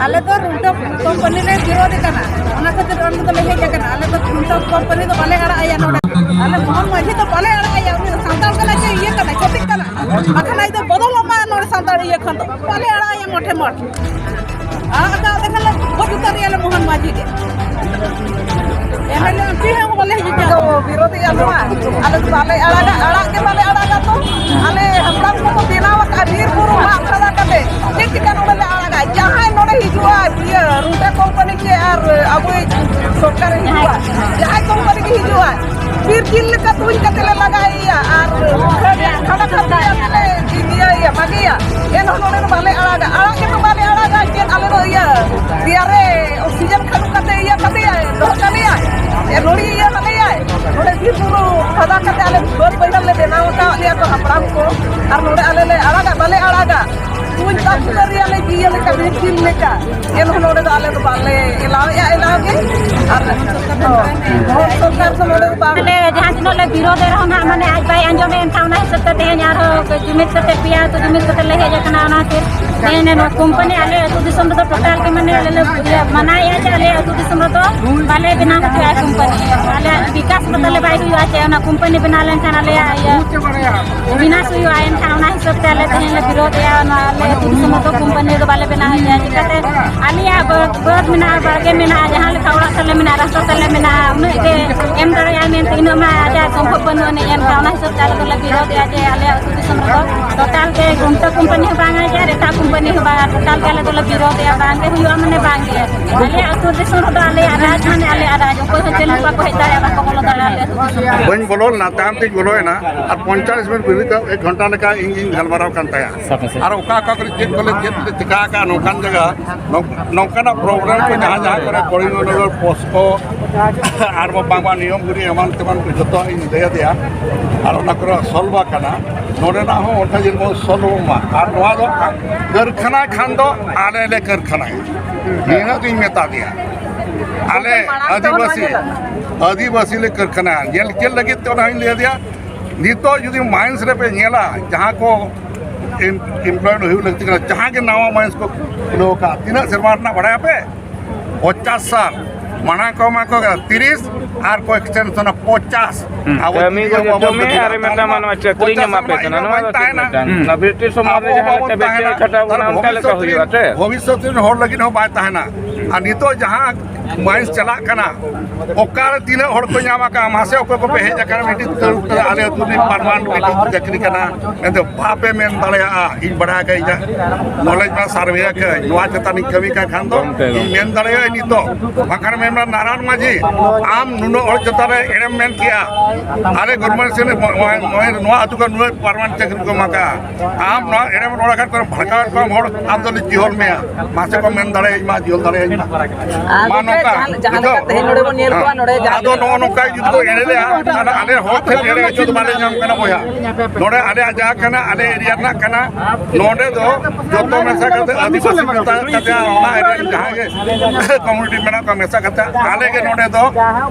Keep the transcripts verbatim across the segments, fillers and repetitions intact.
ᱟᱞᱮ ᱫᱚ ᱨᱩᱱᱴᱟ ᱠᱳᱢᱯᱟᱱᱤ ᱞᱮ ᱵᱤᱨᱳᱫᱷ ᱠᱟᱱᱟ, ᱚᱱᱟ ᱠᱷᱟᱹᱛᱤᱨ ᱚᱸᱰᱮ ᱫᱚᱞᱮ ᱦᱮᱡ ᱟᱠᱟᱱᱟ᱾ ᱟᱞᱮ ᱫᱚ ᱨᱩᱱᱴᱟ ᱠᱳᱢᱯᱟᱱᱤ ᱫᱚ ᱵᱟᱞᱮ ᱟᱲᱟᱜ ᱟᱭᱟ ᱱᱚᱰᱮ᱾ ᱟᱞᱮ ᱢᱳᱦᱚᱱ ᱢᱟᱹᱡᱷᱤ ᱫᱚ ᱵᱟᱞᱮ ᱟᱲᱟᱜ ᱟᱭᱟ, ᱩᱱᱤ ᱫᱚ ᱥᱟᱱᱛᱟᱲ ᱠᱟᱱᱟᱭ ᱥᱮ ᱤᱭᱟᱹ ᱠᱟᱱᱟᱭ, ᱪᱷᱟᱹᱛᱤᱠ ᱠᱟᱱᱟᱭ? ᱵᱟᱠᱷᱟᱱ ᱟᱡ ᱫᱚ ᱵᱚᱫᱚᱞᱚᱜ ᱢᱟ ᱱᱚᱰᱮ ᱥᱟᱱᱛᱟᱲ ᱤᱭᱟᱹ ᱠᱷᱚᱱ ᱫᱚ ᱵᱟᱞᱮ ᱟᱲᱟᱜ ᱟᱭᱟ ᱢᱚᱴᱷᱮ ᱢᱚᱴ᱾ ᱟᱲᱟᱜ ᱟᱠᱟᱫ ᱛᱮ ᱠᱷᱟᱱ ᱞᱮ ᱜᱚᱡ ᱩᱛᱟᱹᱨ ᱮᱭᱟ ᱞᱮ ᱢᱳᱦᱚᱱ ᱢᱟᱹᱡᱷᱤ ᱜᱮ᱾ M L A M P ᱦᱚᱸ ᱵᱟᱞᱮ ᱦᱤᱡᱩᱜᱼᱟ᱾ ᱟᱞᱮ ᱫᱚ ᱵᱤᱨᱳᱫᱷ ᱮᱭᱟ ᱱᱚᱣᱟ᱾ ᱟᱞᱮ ᱫᱚ ᱵᱟᱞᱮ ᱟᱲᱟᱜᱟ, ᱟᱲᱟᱜ ᱜᱮ ᱵᱟᱞᱮ ᱟᱲᱟᱜᱟ ᱛᱚ᱾ ᱟᱞᱮ ᱦᱟᱯᱲᱟᱢ ᱠᱚᱠᱚ ᱵᱮᱱᱟᱣ ᱟᱠᱟᱫᱼᱟ ᱵᱤᱨ ᱵᱩᱨᱩ ᱢᱟᱜ ᱯᱷᱟᱫᱟ ᱠᱟᱛᱮ᱾ ᱪᱮᱫ ᱪᱤᱠᱟ ᱱᱚᱰᱮ ᱞᱮ ᱟᱲᱟᱜᱟ? ᱡᱟᱦᱟᱸᱭ ᱱᱚᱰᱮ ᱦᱤᱡᱩᱜᱼᱟ, ᱤᱭᱟᱹ, ᱨᱩᱱᱴᱟ ᱠᱳᱢᱯᱟᱱᱤ ᱜᱮ ᱟᱨ ᱟᱵᱚᱭᱤᱡ ᱥᱚᱨᱠᱟᱨᱮ ᱦᱤᱡᱩᱜᱼᱟ, ᱡᱟᱦᱟᱸᱭ ᱠᱳᱢᱯᱟᱱᱤ ᱜᱮ ᱦᱤᱡᱩᱜᱼᱟ, ᱵᱤᱨ ᱡᱤᱞ ᱞᱮᱠᱟ ᱛᱩᱧ ᱠᱟᱛᱮ ᱞᱮ ᱞᱟᱜᱟᱭᱮᱭᱟ ᱟᱨ ᱠᱷᱟᱰᱟ ᱠᱷᱟᱰᱟ ᱛᱮᱞᱮ ᱤᱭᱟᱹᱭᱮᱭᱟ, ᱢᱟᱜᱮᱭᱟ᱾ ᱮᱱᱦᱚᱸ ᱱᱚᱰᱮ ᱫᱚ ᱵᱟᱞᱮ ᱟᱲᱟᱜᱟ, ᱟᱲᱟᱜ ᱜᱮᱛᱚ ᱵᱟᱞᱮ ᱟᱲᱟᱜᱟ᱾ ᱪᱮᱫ ᱟᱞᱮ ᱫᱚ ᱤᱭᱟᱹ ᱫᱮᱭᱟ ᱨᱮ ᱚᱠᱥᱤᱡᱮᱱ ᱠᱷᱟᱹᱞᱩ ᱠᱟᱛᱮ ᱤᱭᱟᱹ ᱠᱟᱫᱮᱭᱟᱭ, ᱫᱚᱦᱚ ᱠᱟᱫᱮᱭᱟᱭ, ᱮ, ᱱᱚᱰᱮ ᱤᱭᱟᱹ ᱠᱟᱫᱮᱭᱟᱭ᱾ ᱱᱚᱰᱮ ᱵᱤᱨ ᱵᱩᱨᱩ ᱯᱷᱟᱫᱟ ᱠᱟᱛᱮ ᱟᱞᱮ ᱵᱟᱹᱫᱽ ᱵᱟᱹᱭᱦᱟᱹᱲ ᱞᱮ ᱵᱮᱱᱟᱣ ᱟᱠᱟᱫ ᱞᱮᱭᱟ ᱠᱚ ᱦᱟᱯᱲᱟᱢ ᱠᱚ, ᱟᱨ ᱱᱚᱰᱮ ᱟᱞᱮ ᱞᱮ ᱟᱲᱟᱜᱟ, ᱵᱟᱞᱮ ᱟᱲᱟᱜᱟ᱾ ᱛᱩᱧ ᱛᱟᱵ ᱩᱛᱟᱹᱨ ᱮᱭᱟ ᱞᱮ ᱤᱭᱟᱹ ᱞᱮᱠᱟ, ᱵᱤᱨ ᱡᱤᱞ ᱞᱮᱠᱟ᱾ ᱮᱱᱦᱚᱸ ᱱᱚᱰᱮ ᱫᱚ ᱟᱞᱮ ᱫᱚ ᱵᱟᱞᱮ ᱮᱞᱟᱣᱮᱫᱼᱟ, ᱮᱞᱟᱣ ᱜᱮ᱾ ᱟᱨ ᱵᱷᱚᱴ ᱥᱚᱨᱠᱟᱨ ᱫᱚ ᱱᱚᱰᱮ ᱫᱚ ᱵᱟᱝ᱾ ᱟᱞᱮ ᱡᱟᱦᱟᱸ ᱛᱤᱱᱟᱹᱜ ᱞᱮ ᱵᱤᱨᱳᱫᱷ ᱮ ᱨᱮᱦᱚᱸ ᱱᱟᱜ, ᱢᱟᱱᱮ, ᱟᱡ ᱵᱟᱭ ᱟᱸᱡᱚᱢᱮᱫ ᱮᱱᱠᱷᱟᱱ, ᱚᱱᱟ ᱦᱤᱥᱟᱹᱵ ᱛᱮ ᱛᱮᱦᱮᱧ ᱟᱨᱦᱚᱸ ᱡᱩᱢᱤᱫ ᱠᱟᱛᱮ, ᱯᱮᱭᱟ ᱟᱹᱛᱩ ᱡᱩᱢᱤᱫ ᱠᱟᱛᱮ ᱞᱮ ᱦᱮᱡ ᱟᱠᱟᱱᱟ᱾ ᱚᱱᱟ ᱠᱷᱟᱹᱛᱤᱨ ᱛᱮᱦᱮᱧ ᱱᱚᱣᱟ ᱠᱳᱢᱯᱟᱱᱤ ᱟᱞᱮ ᱟᱹᱛᱩ ᱫᱤᱥᱚᱢ ᱨᱮᱫᱚ ᱴᱳᱴᱟᱞ ᱜᱮ, ᱢᱟᱱᱮ, ᱟᱞᱮ ᱞᱮ ᱤᱭᱟᱹ ᱢᱟᱱᱟᱭᱮᱫᱼᱟ ᱡᱮ ᱟᱞᱮ ᱟᱹᱛᱩ ᱫᱤᱥᱚᱢ ᱨᱮᱫᱚ ᱵᱟᱞᱮ ᱵᱮᱱᱟᱣ ᱦᱚᱪᱚᱭᱟ ᱠᱳᱢᱯᱟᱱᱤ᱾ ᱟᱞᱮᱭᱟᱜ ᱵᱤᱠᱟᱥ ᱫᱚ ᱛᱟᱞᱮ ᱵᱟᱭ ᱦᱩᱭᱩᱜᱼᱟ, ᱪᱮ ᱚᱱᱟ ᱠᱳᱢᱯᱟᱱᱤ ᱵᱮᱱᱟᱣ ᱞᱮᱱᱠᱷᱟᱱ ᱟᱞᱮᱭᱟᱜ ᱤᱭᱟᱹ ᱵᱤᱱᱟᱥ ᱦᱩᱭᱩᱜᱼᱟ᱾ ᱮᱱᱠᱷᱟᱱ ᱚᱱᱟ ᱦᱤᱥᱟᱹᱵ ᱛᱮ ᱟᱞᱮ ᱛᱮᱦᱮᱧ ᱞᱮ ᱵᱤᱨᱳᱫᱷ ᱮᱫᱼᱟ, ᱱᱚᱣᱟ ᱟᱞᱮ ᱟᱹᱛᱩ ᱫᱤᱥᱚᱢ ᱨᱮᱫᱚ ᱠᱳᱢᱯᱟᱱᱤ ᱫᱚ ᱵᱟᱞᱮ ᱵᱮᱱᱟᱣ ᱦᱚᱪᱚᱭᱟ᱾ ᱪᱤᱠᱟᱹᱛᱮ ᱟᱞᱮᱭᱟᱜ ᱵᱟᱹᱫᱽ, ᱵᱟᱹᱫᱽ ᱢᱮᱱᱟᱜᱼᱟ, ᱵᱟᱲᱜᱮ ᱢᱮᱱᱟᱜᱼᱟ, ᱡᱟᱦᱟᱸ ᱞᱮᱠᱟ ᱚᱲᱟᱜ ᱛᱟᱞᱮ ᱢᱮᱱᱟᱜᱼᱟ, ᱨᱟᱥᱛᱟ ᱛᱟᱞᱮ ᱢᱮᱱᱟᱜᱼᱟ, ᱩᱱᱟᱹᱜ ᱜᱮ ᱮᱢ ᱫᱟᱲᱮᱭᱟᱜᱼᱟ ᱢᱮᱱᱛᱮ ᱤᱱᱟᱹᱜ ᱢᱟ ᱟᱡᱟᱜ ᱥᱚᱢᱵᱷᱚᱵ ᱵᱟᱹᱱᱩᱜ ᱟᱹᱱᱤᱡ᱾ ᱮᱱᱠᱷᱟᱱ ᱚᱱᱟ ᱦᱤᱥᱟᱹᱵ ᱛᱮ ᱟᱞᱮ ᱫᱚᱞᱮ ᱵᱤᱨᱳᱫᱷ ᱮᱫᱼᱟ ᱡᱮ ᱟᱞᱮᱭᱟᱜ ᱟᱹᱛᱩ ᱫᱤᱥᱚᱢ ᱨᱮᱫᱚ ᱴᱳᱴᱟᱞ ᱜᱮ ᱜᱷᱩᱱᱴᱟᱹ ᱠᱳᱢᱯᱟᱱᱤ ᱦᱚᱸ ᱵᱟᱝ ᱟᱭ ᱟᱨ ᱮᱴᱟᱜ ᱠᱳᱢᱯᱟᱱᱤ ᱦᱚᱸ ᱵᱟᱝ, ᱴᱳᱴᱟᱞ ᱜᱮ ᱟᱞᱮ ᱫᱚᱞᱮ ᱵᱤᱨᱳᱫᱷ ᱮᱫᱼᱟ, ᱵᱟᱝ ᱜᱮ ᱦᱩᱭᱩᱜᱼᱟ, ᱢᱟᱱᱮ ᱵᱟᱝ ᱜᱮ᱾ ᱟᱞᱮᱭᱟᱜ ᱟᱹᱛᱩ ᱫᱤᱥᱚᱢ ᱨᱮᱫᱚ ᱟᱞᱮᱭᱟᱜ ᱨᱟᱡᱽ ᱢᱟᱱᱮ ᱟᱞᱮᱭᱟᱜ ᱨᱟᱡᱽ, ᱚᱠᱚᱭ ᱦᱚᱸ ᱪᱮᱫ ᱦᱚᱸ ᱵᱟᱠᱚ ᱦᱮᱡ ᱫᱟᱲᱮᱭᱟᱜᱼᱟ, ᱵᱟᱠᱚ ᱵᱚᱞᱚ ᱫᱟᱲᱮᱭᱟᱜᱼᱟ ᱟᱞᱮ ᱟᱹᱛᱩ ᱫᱤᱥᱚᱢ ᱨᱮ᱾ ᱵᱟᱹᱧ ᱵᱚᱞᱚ ᱞᱮᱱᱟ, ᱛᱟᱭᱚᱢ ᱛᱤᱧ ᱵᱚᱞᱚᱭᱮᱱᱟ᱾ ᱟᱨ ᱯᱚᱧᱪᱟᱞᱤᱥ ᱢᱤᱱᱤᱴ ᱵᱷᱤᱛᱨᱤ ᱛᱮ ᱮᱠ ᱜᱷᱚᱱᱴᱟ ᱞᱮᱠᱟ ᱤᱧ ᱜᱤᱧ ᱜᱟᱞᱢᱟᱨᱟᱣ ᱠᱟᱱ ᱛᱟᱦᱮᱸᱫ᱾ ᱥᱟᱯᱷᱟ ᱥᱟᱹᱯᱷᱤ᱾ ᱟᱨ ᱚᱠᱟ ᱚᱠᱟ ᱠᱚᱨᱮ ᱪᱮᱫ ᱠᱚᱞᱮ ᱪᱮᱫ ᱞᱮ ᱪᱤᱠᱟ ᱟᱠᱟᱫᱼᱟ, ᱱᱚᱝᱠᱟᱱ ᱡᱟᱭᱜᱟ, ᱱᱚᱝ-, ᱱᱚᱝᱠᱟᱱᱟᱜ ᱯᱨᱳᱜᱨᱟᱢ ᱠᱚ ᱡᱟᱦᱟᱸ ᱡᱟᱦᱟᱸ ᱠᱚᱨᱮ ᱠᱚᱨᱤᱢᱱᱚᱜᱚᱨ, ᱯᱚᱥᱠᱚ, ᱟᱨ ᱵᱟᱝ ᱵᱟᱝ ᱱᱤᱭᱚᱢᱜᱤᱨᱤ ᱮᱢᱟᱱ ᱛᱮᱢᱟᱱ ᱠᱚ ᱡᱚᱛᱚᱣᱟᱜ ᱤᱧ ᱞᱟᱹᱭ ᱟᱫᱮᱭᱟ᱾ ᱟᱨ ᱚᱱᱟ ᱠᱚᱨᱮ ᱥᱚᱞᱵᱷ ᱟᱠᱟᱱᱟ, ᱱᱚᱰᱮᱱᱟᱜ ᱦᱚᱸ ᱚᱱᱠᱟ ᱡᱮᱢᱚᱱ ᱥᱚᱞᱵᱷ ᱢᱟ᱾ ᱟᱨ ᱱᱚᱣᱟ ᱫᱚ ᱠᱟᱹᱨᱠᱷᱟᱱᱟ ᱠᱷᱟᱱ ᱫᱚ ᱟᱞᱮ ᱞᱮ ᱠᱟᱹᱨᱠᱷᱟᱱᱟᱭᱟ, ᱱᱤᱱᱟᱹᱜ ᱜᱤᱧ ᱢᱮᱛᱟ ᱫᱮᱭᱟ᱾ ᱟᱞᱮ ᱟᱹᱫᱤᱵᱟᱹᱥᱤ, ᱟᱹᱫᱤᱵᱟᱹᱥᱤ ᱞᱮ ᱠᱟᱹᱨᱠᱷᱟᱱᱟᱭᱟ᱾ ᱧᱮᱞ ᱪᱮᱫ ᱞᱟᱹᱜᱤᱫ ᱛᱮ ᱚᱱᱟ ᱦᱚᱸᱧ ᱞᱟᱹᱭ ᱟᱫᱮᱭᱟ᱾ ᱱᱤᱛᱚᱜ ᱡᱩᱫᱤ ᱢᱟᱭᱤᱱᱥ ᱨᱮᱯᱮ ᱧᱮᱞᱟ, ᱡᱟᱦᱟᱸ ᱠᱚ ᱮᱢᱯᱞᱚᱭᱢᱮᱱᱴ ᱦᱩᱭᱩᱜ ᱞᱟᱹᱠᱛᱤ ᱠᱟᱱᱟ᱾ ᱡᱟᱦᱟᱸ ᱜᱮ ᱱᱟᱣᱟ ᱢᱟᱭᱤᱱᱥ ᱠᱚ ᱠᱷᱩᱞᱟᱹᱣ ᱟᱠᱟᱫ, ᱛᱤᱱᱟᱹᱜ ᱥᱮᱨᱢᱟ ᱨᱮᱱᱟᱜ ᱵᱟᱲᱟᱭᱟᱯᱮ? ᱯᱚᱪᱟᱥ ᱥᱟᱞ᱾ ᱢᱟᱲᱟᱝ ᱠᱚ ᱮᱢᱟ ᱠᱚ ᱠᱟᱱᱟ ᱛᱤᱨᱤᱥ, ᱟᱨ ᱠᱚ ᱮᱠᱥᱴᱮᱱᱥᱚᱱᱟ ᱯᱚᱪᱟᱥ᱾ ᱦᱩᱸ᱾ ᱟᱵᱚ ᱠᱟᱹᱢᱤ ᱡᱩᱫᱤ ᱠᱚ ᱟᱵᱚ ᱡᱚᱛᱚ ᱵᱟᱵᱚᱱ ᱢᱮ ᱠᱟᱹᱢᱤᱭᱟ, ᱟᱨ ᱢᱤᱫᱴᱟᱝ ᱛᱟᱦᱚᱞᱮ ᱢᱟ ᱱᱚᱣᱟ ᱪᱟᱹᱠᱨᱤ ᱯᱚᱪᱟᱥ ᱧᱟᱢᱟ ᱯᱮ ᱥᱮᱨᱢᱟ ᱠᱟᱱᱟ, ᱤᱧ ᱱᱚᱣᱟ ᱵᱟᱹᱧ ᱫᱚ ᱪᱮᱫ ᱛᱟᱦᱮᱱᱟ᱾ ᱢᱤᱫᱴᱟᱝ? ᱦᱩᱸ᱾ ᱚᱱᱟ ᱵᱨᱤᱴᱤᱥ ᱥᱚᱢᱚᱭ ᱟᱵᱚ ᱨᱮ ᱡᱟᱦᱟᱸ ᱵᱟᱵᱚᱱ ᱞᱮᱠᱟ ᱵᱮᱥᱤ ᱛᱟᱦᱮᱱᱟ, ᱪᱷᱟᱴᱟᱣ ᱛᱟᱦᱞᱮ ᱵᱚᱱᱟ, ᱚᱱᱠᱟ ᱞᱮᱠᱟ ᱵᱷᱚᱵᱤᱥᱥᱚᱛ ᱦᱩᱭᱩᱜᱼᱟ ᱨᱮᱱ, ᱥᱮ? ᱵᱷᱚᱵᱤᱥᱥᱚᱛ ᱨᱮᱱ ᱦᱚᱲ ᱞᱟᱹᱜᱤᱫ ᱦᱚᱸ ᱵᱟᱭ ᱛᱟᱦᱮᱱᱟ᱾ ᱟᱨ ᱱᱤᱛᱚᱜ ᱡᱟᱦᱟᱸ ᱢᱟᱭᱤᱱᱥ ᱪᱟᱞᱟᱜ ᱠᱟᱱᱟ, ᱚᱠᱟᱨᱮ ᱛᱤᱱᱟᱹᱜ ᱦᱚᱲ ᱠᱚ ᱧᱟᱢ ᱟᱠᱟᱫᱼᱟ? ᱢᱟᱥᱮ ᱚᱠᱚᱭ ᱠᱚᱯᱮ ᱦᱮᱡ ᱟᱠᱟᱱᱟ, ᱢᱤᱫᱴᱤᱡ ᱩᱛᱟᱹᱨ ᱩᱛᱟᱹᱨ ᱟᱞᱮ ᱟᱹᱛᱩ ᱨᱤᱱᱤᱡ ᱯᱟᱨᱢᱟᱱᱮᱱᱴ ᱢᱤᱫᱴᱤᱡ ᱪᱟᱹᱠᱨᱤ ᱠᱟᱱᱟ ᱢᱮᱱᱛᱮ ᱵᱟᱯᱮ ᱢᱮᱱ ᱫᱟᱲᱮᱭᱟᱜᱼᱟ? ᱤᱧ ᱵᱟᱲᱟᱭ ᱟᱠᱟᱫ, ᱤᱧᱟᱹᱜ ᱱᱚᱞᱮᱡᱽ ᱢᱟ ᱥᱟᱨᱵᱷᱮ ᱟᱠᱟᱫ, ᱱᱚᱣᱟ ᱪᱮᱛᱟᱱ ᱤᱧ ᱠᱟᱹᱢᱤ ᱠᱟᱱ ᱠᱷᱟᱱ ᱫᱚ ᱜᱚᱢᱠᱮ, ᱤᱧ ᱜᱚᱢᱠᱮ᱾ ᱢᱮᱱ ᱫᱟᱲᱮᱭᱟᱜᱼᱟ ᱱᱤᱛᱚᱜ᱾ ᱵᱟᱝᱠᱷᱟᱱ ᱢᱮᱱ ᱢᱮ, "ᱱᱟᱨᱟᱭᱚᱱ ᱢᱟᱹᱡᱷᱤ, ᱟᱢ ᱱᱩᱱᱟᱹᱜ ᱦᱚᱲ ᱪᱮᱛᱟᱱ ᱨᱮ ᱮᱲᱮᱢ ᱢᱮᱱ ᱠᱮᱜᱼᱟ, ᱟᱞᱮ ᱜᱚᱨᱢᱮᱱᱴ ᱥᱮᱱ ᱱᱚᱣᱟ ᱟᱹᱛᱩ ᱠᱷᱚᱱ ᱱᱩᱱᱟᱹᱜ ᱯᱟᱨᱢᱟᱱᱮᱱᱴ ᱪᱟᱹᱠᱨᱤ ᱠᱚ ᱮᱢᱟ ᱠᱟᱜᱼᱟ, ᱟᱢ ᱱᱚᱣᱟ ᱮᱲᱮᱢ ᱨᱚᱲ ᱟᱠᱟᱫ ᱠᱚᱨᱮ ᱵᱷᱟᱲᱠᱟᱣᱮᱫ ᱠᱚᱣᱟᱢ ᱦᱚᱲ, ᱟᱢ ᱫᱚᱞᱮ ᱡᱤᱦᱚᱞ ᱢᱮᱭᱟ, ᱢᱟᱥᱮ ᱠᱚ ᱢᱮᱱ ᱫᱟᱲᱮᱭᱟᱹᱧ ᱢᱟ, ᱡᱤᱦᱚᱞ ᱫᱟᱲᱮᱭᱟᱹᱧ ᱢᱟ᱾" ᱟᱫᱚ ᱢᱟ ᱱᱚᱝᱠᱟ, ᱡᱟᱦᱟᱸ, ᱡᱟᱦᱟᱸ ᱞᱮᱠᱟ ᱵᱩᱡᱷᱟᱹᱣ? ᱛᱮᱦᱮᱧ ᱱᱚᱰᱮ ᱵᱚᱱ ᱧᱮᱞ ᱠᱚᱣᱟ, ᱱᱚᱰᱮ ᱡᱟᱦᱟᱸ ᱟᱫᱚ ᱱᱚᱜᱼᱚ ᱱᱚᱝᱠᱟ ᱡᱩᱫᱤ ᱠᱚ ᱮᱲᱮ ᱞᱮᱭᱟ, ᱛᱟᱦᱞᱮ ᱟᱞᱮ ᱦᱚᱲ ᱴᱷᱮᱱ ᱮᱲᱮ ᱦᱚᱪᱚ ᱫᱚ ᱵᱟᱞᱮ ᱧᱟᱢ ᱠᱟᱱᱟ ᱵᱚᱭᱦᱟ᱾ ᱱᱚᱰᱮ ᱟᱞᱮᱭᱟᱜ ᱡᱟᱦᱟᱸ ᱠᱟᱱᱟ, ᱟᱞᱮ ᱮᱨᱤᱭᱟ ᱨᱮᱱᱟᱜ ᱠᱟᱱᱟ, ᱱᱚᱰᱮ ᱫᱚ ᱡᱚᱛᱚ ᱢᱮᱥᱟ ᱠᱟᱛᱮ, ᱟᱹᱫᱤᱵᱟᱹᱥᱤ ᱢᱮᱥᱟ ᱠᱟᱛᱮ, ᱚᱱᱟ ᱮᱨᱤᱭᱟ ᱨᱮᱱ ᱡᱟᱦᱟᱸ ᱜᱮ ᱠᱚᱢᱤᱭᱩᱱᱤᱴᱤ ᱢᱮᱱᱟᱜ ᱠᱚᱣᱟ, ᱢᱮᱥᱟ ᱠᱟᱛᱮ ᱟᱞᱮ ᱜᱮ ᱱᱚᱰᱮ ᱫᱚ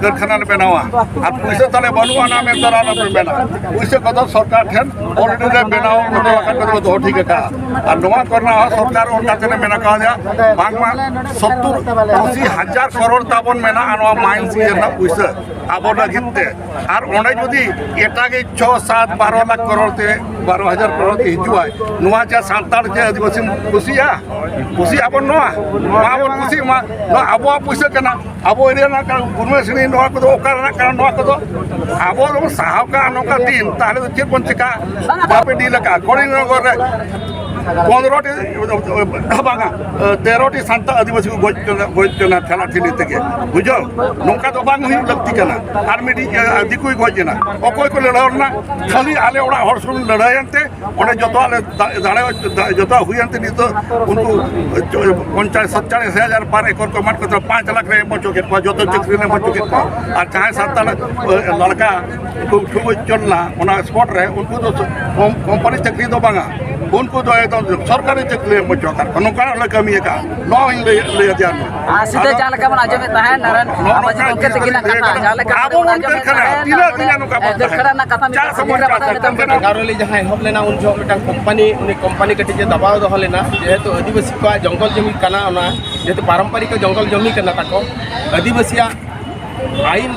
ᱠᱟᱹᱨᱠᱷᱟᱱᱟ ᱞᱮ ᱵᱮᱱᱟᱣᱟ᱾ ᱟᱨ ᱯᱩᱭᱥᱟᱹ ᱛᱟᱞᱮ ᱵᱟᱹᱱᱩᱜᱼᱟ, ᱚᱱᱟ ᱢᱮᱱᱛᱮ ᱟᱞᱚᱯᱮ ᱢᱮᱱᱟ᱾ ᱯᱩᱭᱥᱟᱹ ᱠᱚᱫᱚ ᱥᱚᱨᱠᱟᱨ ᱴᱷᱮᱱ already ᱞᱮ ᱵᱮᱱᱟᱣ ᱦᱚᱴᱚ ᱟᱠᱟᱫ ᱠᱚᱫᱚ ᱫᱚᱦᱚ ᱴᱷᱤᱠ ᱟᱠᱟᱫᱼᱟ᱾ ᱟᱨ ᱱᱚᱣᱟ ᱠᱚᱨᱮᱱᱟᱜ ᱦᱚᱸ ᱥᱚᱨᱠᱟᱨ ᱚᱱᱠᱟ ᱛᱮᱞᱮ ᱢᱮᱱ ᱠᱟᱣᱫᱮᱭᱟ, ᱵᱟᱝᱢᱟ ᱥᱚᱛᱛᱚᱨ ᱟᱥᱤ ᱦᱟᱡᱟᱨ ᱠᱟᱨᱳᱲ ᱛᱟᱵᱚᱱ ᱢᱮᱱᱟᱜᱼᱟ ᱱᱚᱣᱟ ᱢᱟᱭᱤᱱᱥ ᱤᱭᱟᱹ ᱨᱮᱱᱟᱜ ᱯᱩᱭᱥᱟᱹ ᱟᱵᱚ ᱞᱟᱹᱜᱤᱫ ᱛᱮ᱾ ᱟᱨ ᱚᱸᱰᱮ ᱡᱩᱫᱤ ᱮᱴᱟᱜᱤᱡ ᱪᱷᱚ, ᱥᱟᱛ, ᱵᱟᱨᱚ ᱞᱟᱠᱷ ᱠᱟᱨᱳᱲ ᱛᱮ, ᱵᱟᱨᱚ ᱦᱟᱡᱟᱨ ᱠᱟᱨᱳᱲ ᱛᱮ ᱦᱤᱡᱩᱜᱼᱟᱭ, ᱱᱚᱣᱟ ᱪᱮ ᱥᱟᱱᱛᱟᱲ ᱪᱮ ᱟᱹᱫᱤᱵᱟᱹᱥᱤᱢ ᱠᱩᱥᱤᱜᱼᱟ? ᱠᱩᱥᱤᱜ ᱟᱵᱚᱱ ᱱᱚᱣᱟ? ᱱᱚᱣᱟ ᱵᱚᱱ ᱠᱩᱥᱤᱜ ᱢᱟ᱾ ᱱᱚᱣᱟ ᱟᱵᱚᱣᱟᱜ ᱯᱩᱭᱥᱟᱹ ᱠᱟᱱᱟ, ᱟᱵᱚ ᱮᱨᱤᱭᱟ ᱨᱮᱱᱟᱜ ᱠᱟᱱᱟ, ᱜᱩᱨᱢᱮ ᱥᱤᱬᱤ ᱱᱚᱣᱟ ᱠᱚᱫᱚ ᱚᱠᱟ ᱨᱮᱱᱟᱜ ᱠᱟᱱᱟ? ᱱᱚᱣᱟ ᱠᱚᱫᱚ ᱟᱵᱚ ᱫᱚᱵᱚᱱ ᱥᱟᱦᱟᱣ ᱠᱟᱜᱼᱟ ᱱᱚᱝᱠᱟ ᱫᱤᱱ, ᱛᱟᱦᱞᱮ ᱫᱚ ᱪᱮᱫ ᱵᱚᱱ ᱪᱮᱠᱟᱜᱼᱟ? ᱵᱟᱯᱮ ᱰᱤᱞ ᱟᱠᱟᱫᱼᱟ ᱠᱚᱨᱤᱢᱱᱚᱜᱚᱨ ᱨᱮ ᱯᱚᱱᱨᱚ ᱴᱤ, ᱵᱟᱝᱟ, ᱛᱮᱨᱚ ᱴᱤ ᱥᱟᱱᱛᱟᱲ ᱟᱹᱫᱤᱵᱟᱹᱥᱤ ᱠᱚ ᱜᱚᱡ ᱠᱟᱱᱟ, ᱜᱚᱡ ᱠᱟᱱᱟ ᱴᱷᱮᱞᱟ ᱴᱷᱤᱞᱤ ᱛᱮᱜᱮ, ᱵᱩᱡᱷᱟᱹᱣ? ᱱᱚᱝᱠᱟ ᱫᱚ ᱵᱟᱝ ᱦᱩᱭᱩᱜ ᱞᱟᱹᱠᱛᱤ ᱠᱟᱱᱟ᱾ ᱟᱨ ᱢᱤᱫᱴᱤᱡ, ᱮ, ᱫᱤᱠᱩᱭ ᱜᱚᱡ ᱮᱱᱟ, ᱚᱠᱚᱭ ᱠᱚ ᱞᱟᱹᱲᱦᱟᱹᱭ ᱞᱮᱱᱟ? ᱠᱷᱟᱹᱞᱤ ᱟᱞᱮ ᱚᱲᱟᱜ ᱦᱚᱲ ᱥᱩᱢᱩᱝ ᱞᱟᱹᱲᱦᱟᱹᱭᱮᱱ ᱛᱮ ᱚᱸᱰᱮ ᱡᱚᱛᱚᱣᱟᱜ ᱞᱮ ᱫᱟ-, ᱫᱟᱲᱮ, ᱡᱚᱛᱚᱣᱟᱜ ᱦᱩᱭᱮᱱ ᱛᱮ ᱱᱤᱛᱚᱜ ᱩᱱᱠᱩ ᱯᱚᱧᱪᱟᱥ ᱥᱟᱛᱪᱟᱞᱤᱥ ᱦᱟᱡᱟᱨ per acre ᱠᱚ ᱮᱢᱟᱫ ᱠᱚ ᱛᱟᱦᱮᱸ, ᱯᱟᱸᱪ ᱞᱟᱠᱷ ᱞᱮ ᱮᱢ ᱦᱚᱪᱚ ᱠᱮᱫ ᱠᱚᱣᱟ, ᱡᱚᱛᱚ ᱪᱟᱹᱠᱨᱤ ᱞᱮ ᱮᱢ ᱦᱚᱪᱚ ᱠᱮᱫ ᱠᱚᱣᱟ᱾ ᱟᱨ ᱡᱟᱦᱟᱸᱭ ᱥᱟᱱᱛᱟᱲ, ᱮ, ᱞᱟᱲᱠᱟ ᱠᱚ ᱩᱴᱷᱟᱹᱣ ᱦᱚᱪᱚ ᱞᱮᱱᱟ ᱚᱱᱟ spot ᱨᱮ, ᱩᱱᱠᱩ ᱫᱚ ᱠᱚᱢ-, ᱠᱳᱢᱯᱟᱱᱤ ᱪᱟᱹᱠᱨᱤ ᱫᱚ ᱵᱟᱝᱟ, ᱩᱱᱠᱩ ᱫᱚ ᱮᱠᱫᱚᱢ ᱥᱚᱨᱠᱟᱨᱤ ᱪᱟᱹᱠᱨᱤ ᱮᱢ ᱦᱚᱪᱚ ᱟᱠᱟᱫ ᱠᱚᱣᱟ᱾ ᱱᱚᱝᱠᱟᱱᱟᱜ ᱞᱮ ᱠᱟᱹᱢᱤ ᱟᱠᱟᱫᱼᱟ, ᱱᱚᱣᱟ ᱦᱚᱧ ᱞᱟᱹᱭ ᱞᱟᱹᱭ ᱟᱫᱮᱭᱟ᱾ ᱟᱨ ᱥᱤᱫᱷᱟᱹ ᱟᱫᱚ ᱡᱟᱦᱟᱸ ᱞᱮᱠᱟ ᱵᱚᱱ ᱟᱸᱡᱚᱢᱮᱫ ᱛᱟᱦᱮᱸᱫ, ᱱᱟᱨᱟᱭᱚᱱ ᱱᱚᱜᱼᱚ ᱢᱟᱹᱡᱷᱤ ᱱᱚᱝᱠᱟ ᱜᱚᱢᱠᱮ ᱛᱤᱠᱤᱱᱟᱜ ᱠᱟᱛᱷᱟ, ᱡᱟᱦᱟᱸ ᱞᱮᱠᱟ ᱟᱵᱚ ᱵᱚᱱ ᱟᱸᱡᱚᱢᱮᱫ ᱠᱟᱹᱨᱠᱷᱟᱱᱟ, ᱛᱟᱦᱮᱸᱫ, ᱛᱤᱱᱟᱹᱜ ᱫᱤᱱ ᱱᱚᱝᱠᱟ ᱵᱚᱱ ᱮ, ᱠᱟᱹᱨᱠᱷᱟᱱᱟ ᱛᱟᱦᱮᱸᱫ? ᱨᱮᱱᱟᱜ ᱠᱟᱛᱷᱟ ᱢᱤᱫᱴᱟᱝ ᱪᱟᱥ ᱥᱤᱫᱷᱟᱹ ᱦᱚᱸᱵᱚᱱ ᱨᱮ ᱪᱟᱥᱟ, ᱵᱟᱰᱟᱭ ᱞᱮᱠᱟ ᱠᱟᱹᱨᱠᱷᱟᱱᱟ ᱜᱟᱨᱚᱞᱤ ᱡᱟᱦᱟᱸ ᱮᱦᱚᱵ ᱞᱮᱱᱟ, ᱩᱱ ᱡᱚᱦᱚᱜ ᱢᱤᱫᱴᱟᱝ ᱠᱳᱢᱯᱟᱱᱤ, ᱩᱱᱤ ᱠᱳᱢᱯᱟᱱᱤ ᱠᱟᱹᱴᱤᱡ ᱮ ᱫᱟᱵᱟᱣ ᱫᱚᱦᱚ ᱞᱮᱱᱟ, ᱡᱮᱦᱮᱛᱩ ᱟᱹᱫᱤᱵᱟᱹᱥᱤ ᱠᱚᱣᱟᱜ ᱡᱚᱝᱜᱚᱞ ᱡᱚᱢᱤ ᱠᱟᱱᱟ ᱚᱱᱟ, ᱡᱮᱦᱮᱛᱩ ᱯᱟᱨᱚᱢᱯᱚᱨᱤᱠ ᱡᱚᱝᱜᱚᱞ ᱡᱚᱢᱤ ᱠᱟᱱᱟ ᱛᱟᱠᱚ, ᱟᱹᱫᱤᱵᱟᱹᱥᱤᱭᱟᱜ ᱟᱭᱤᱱ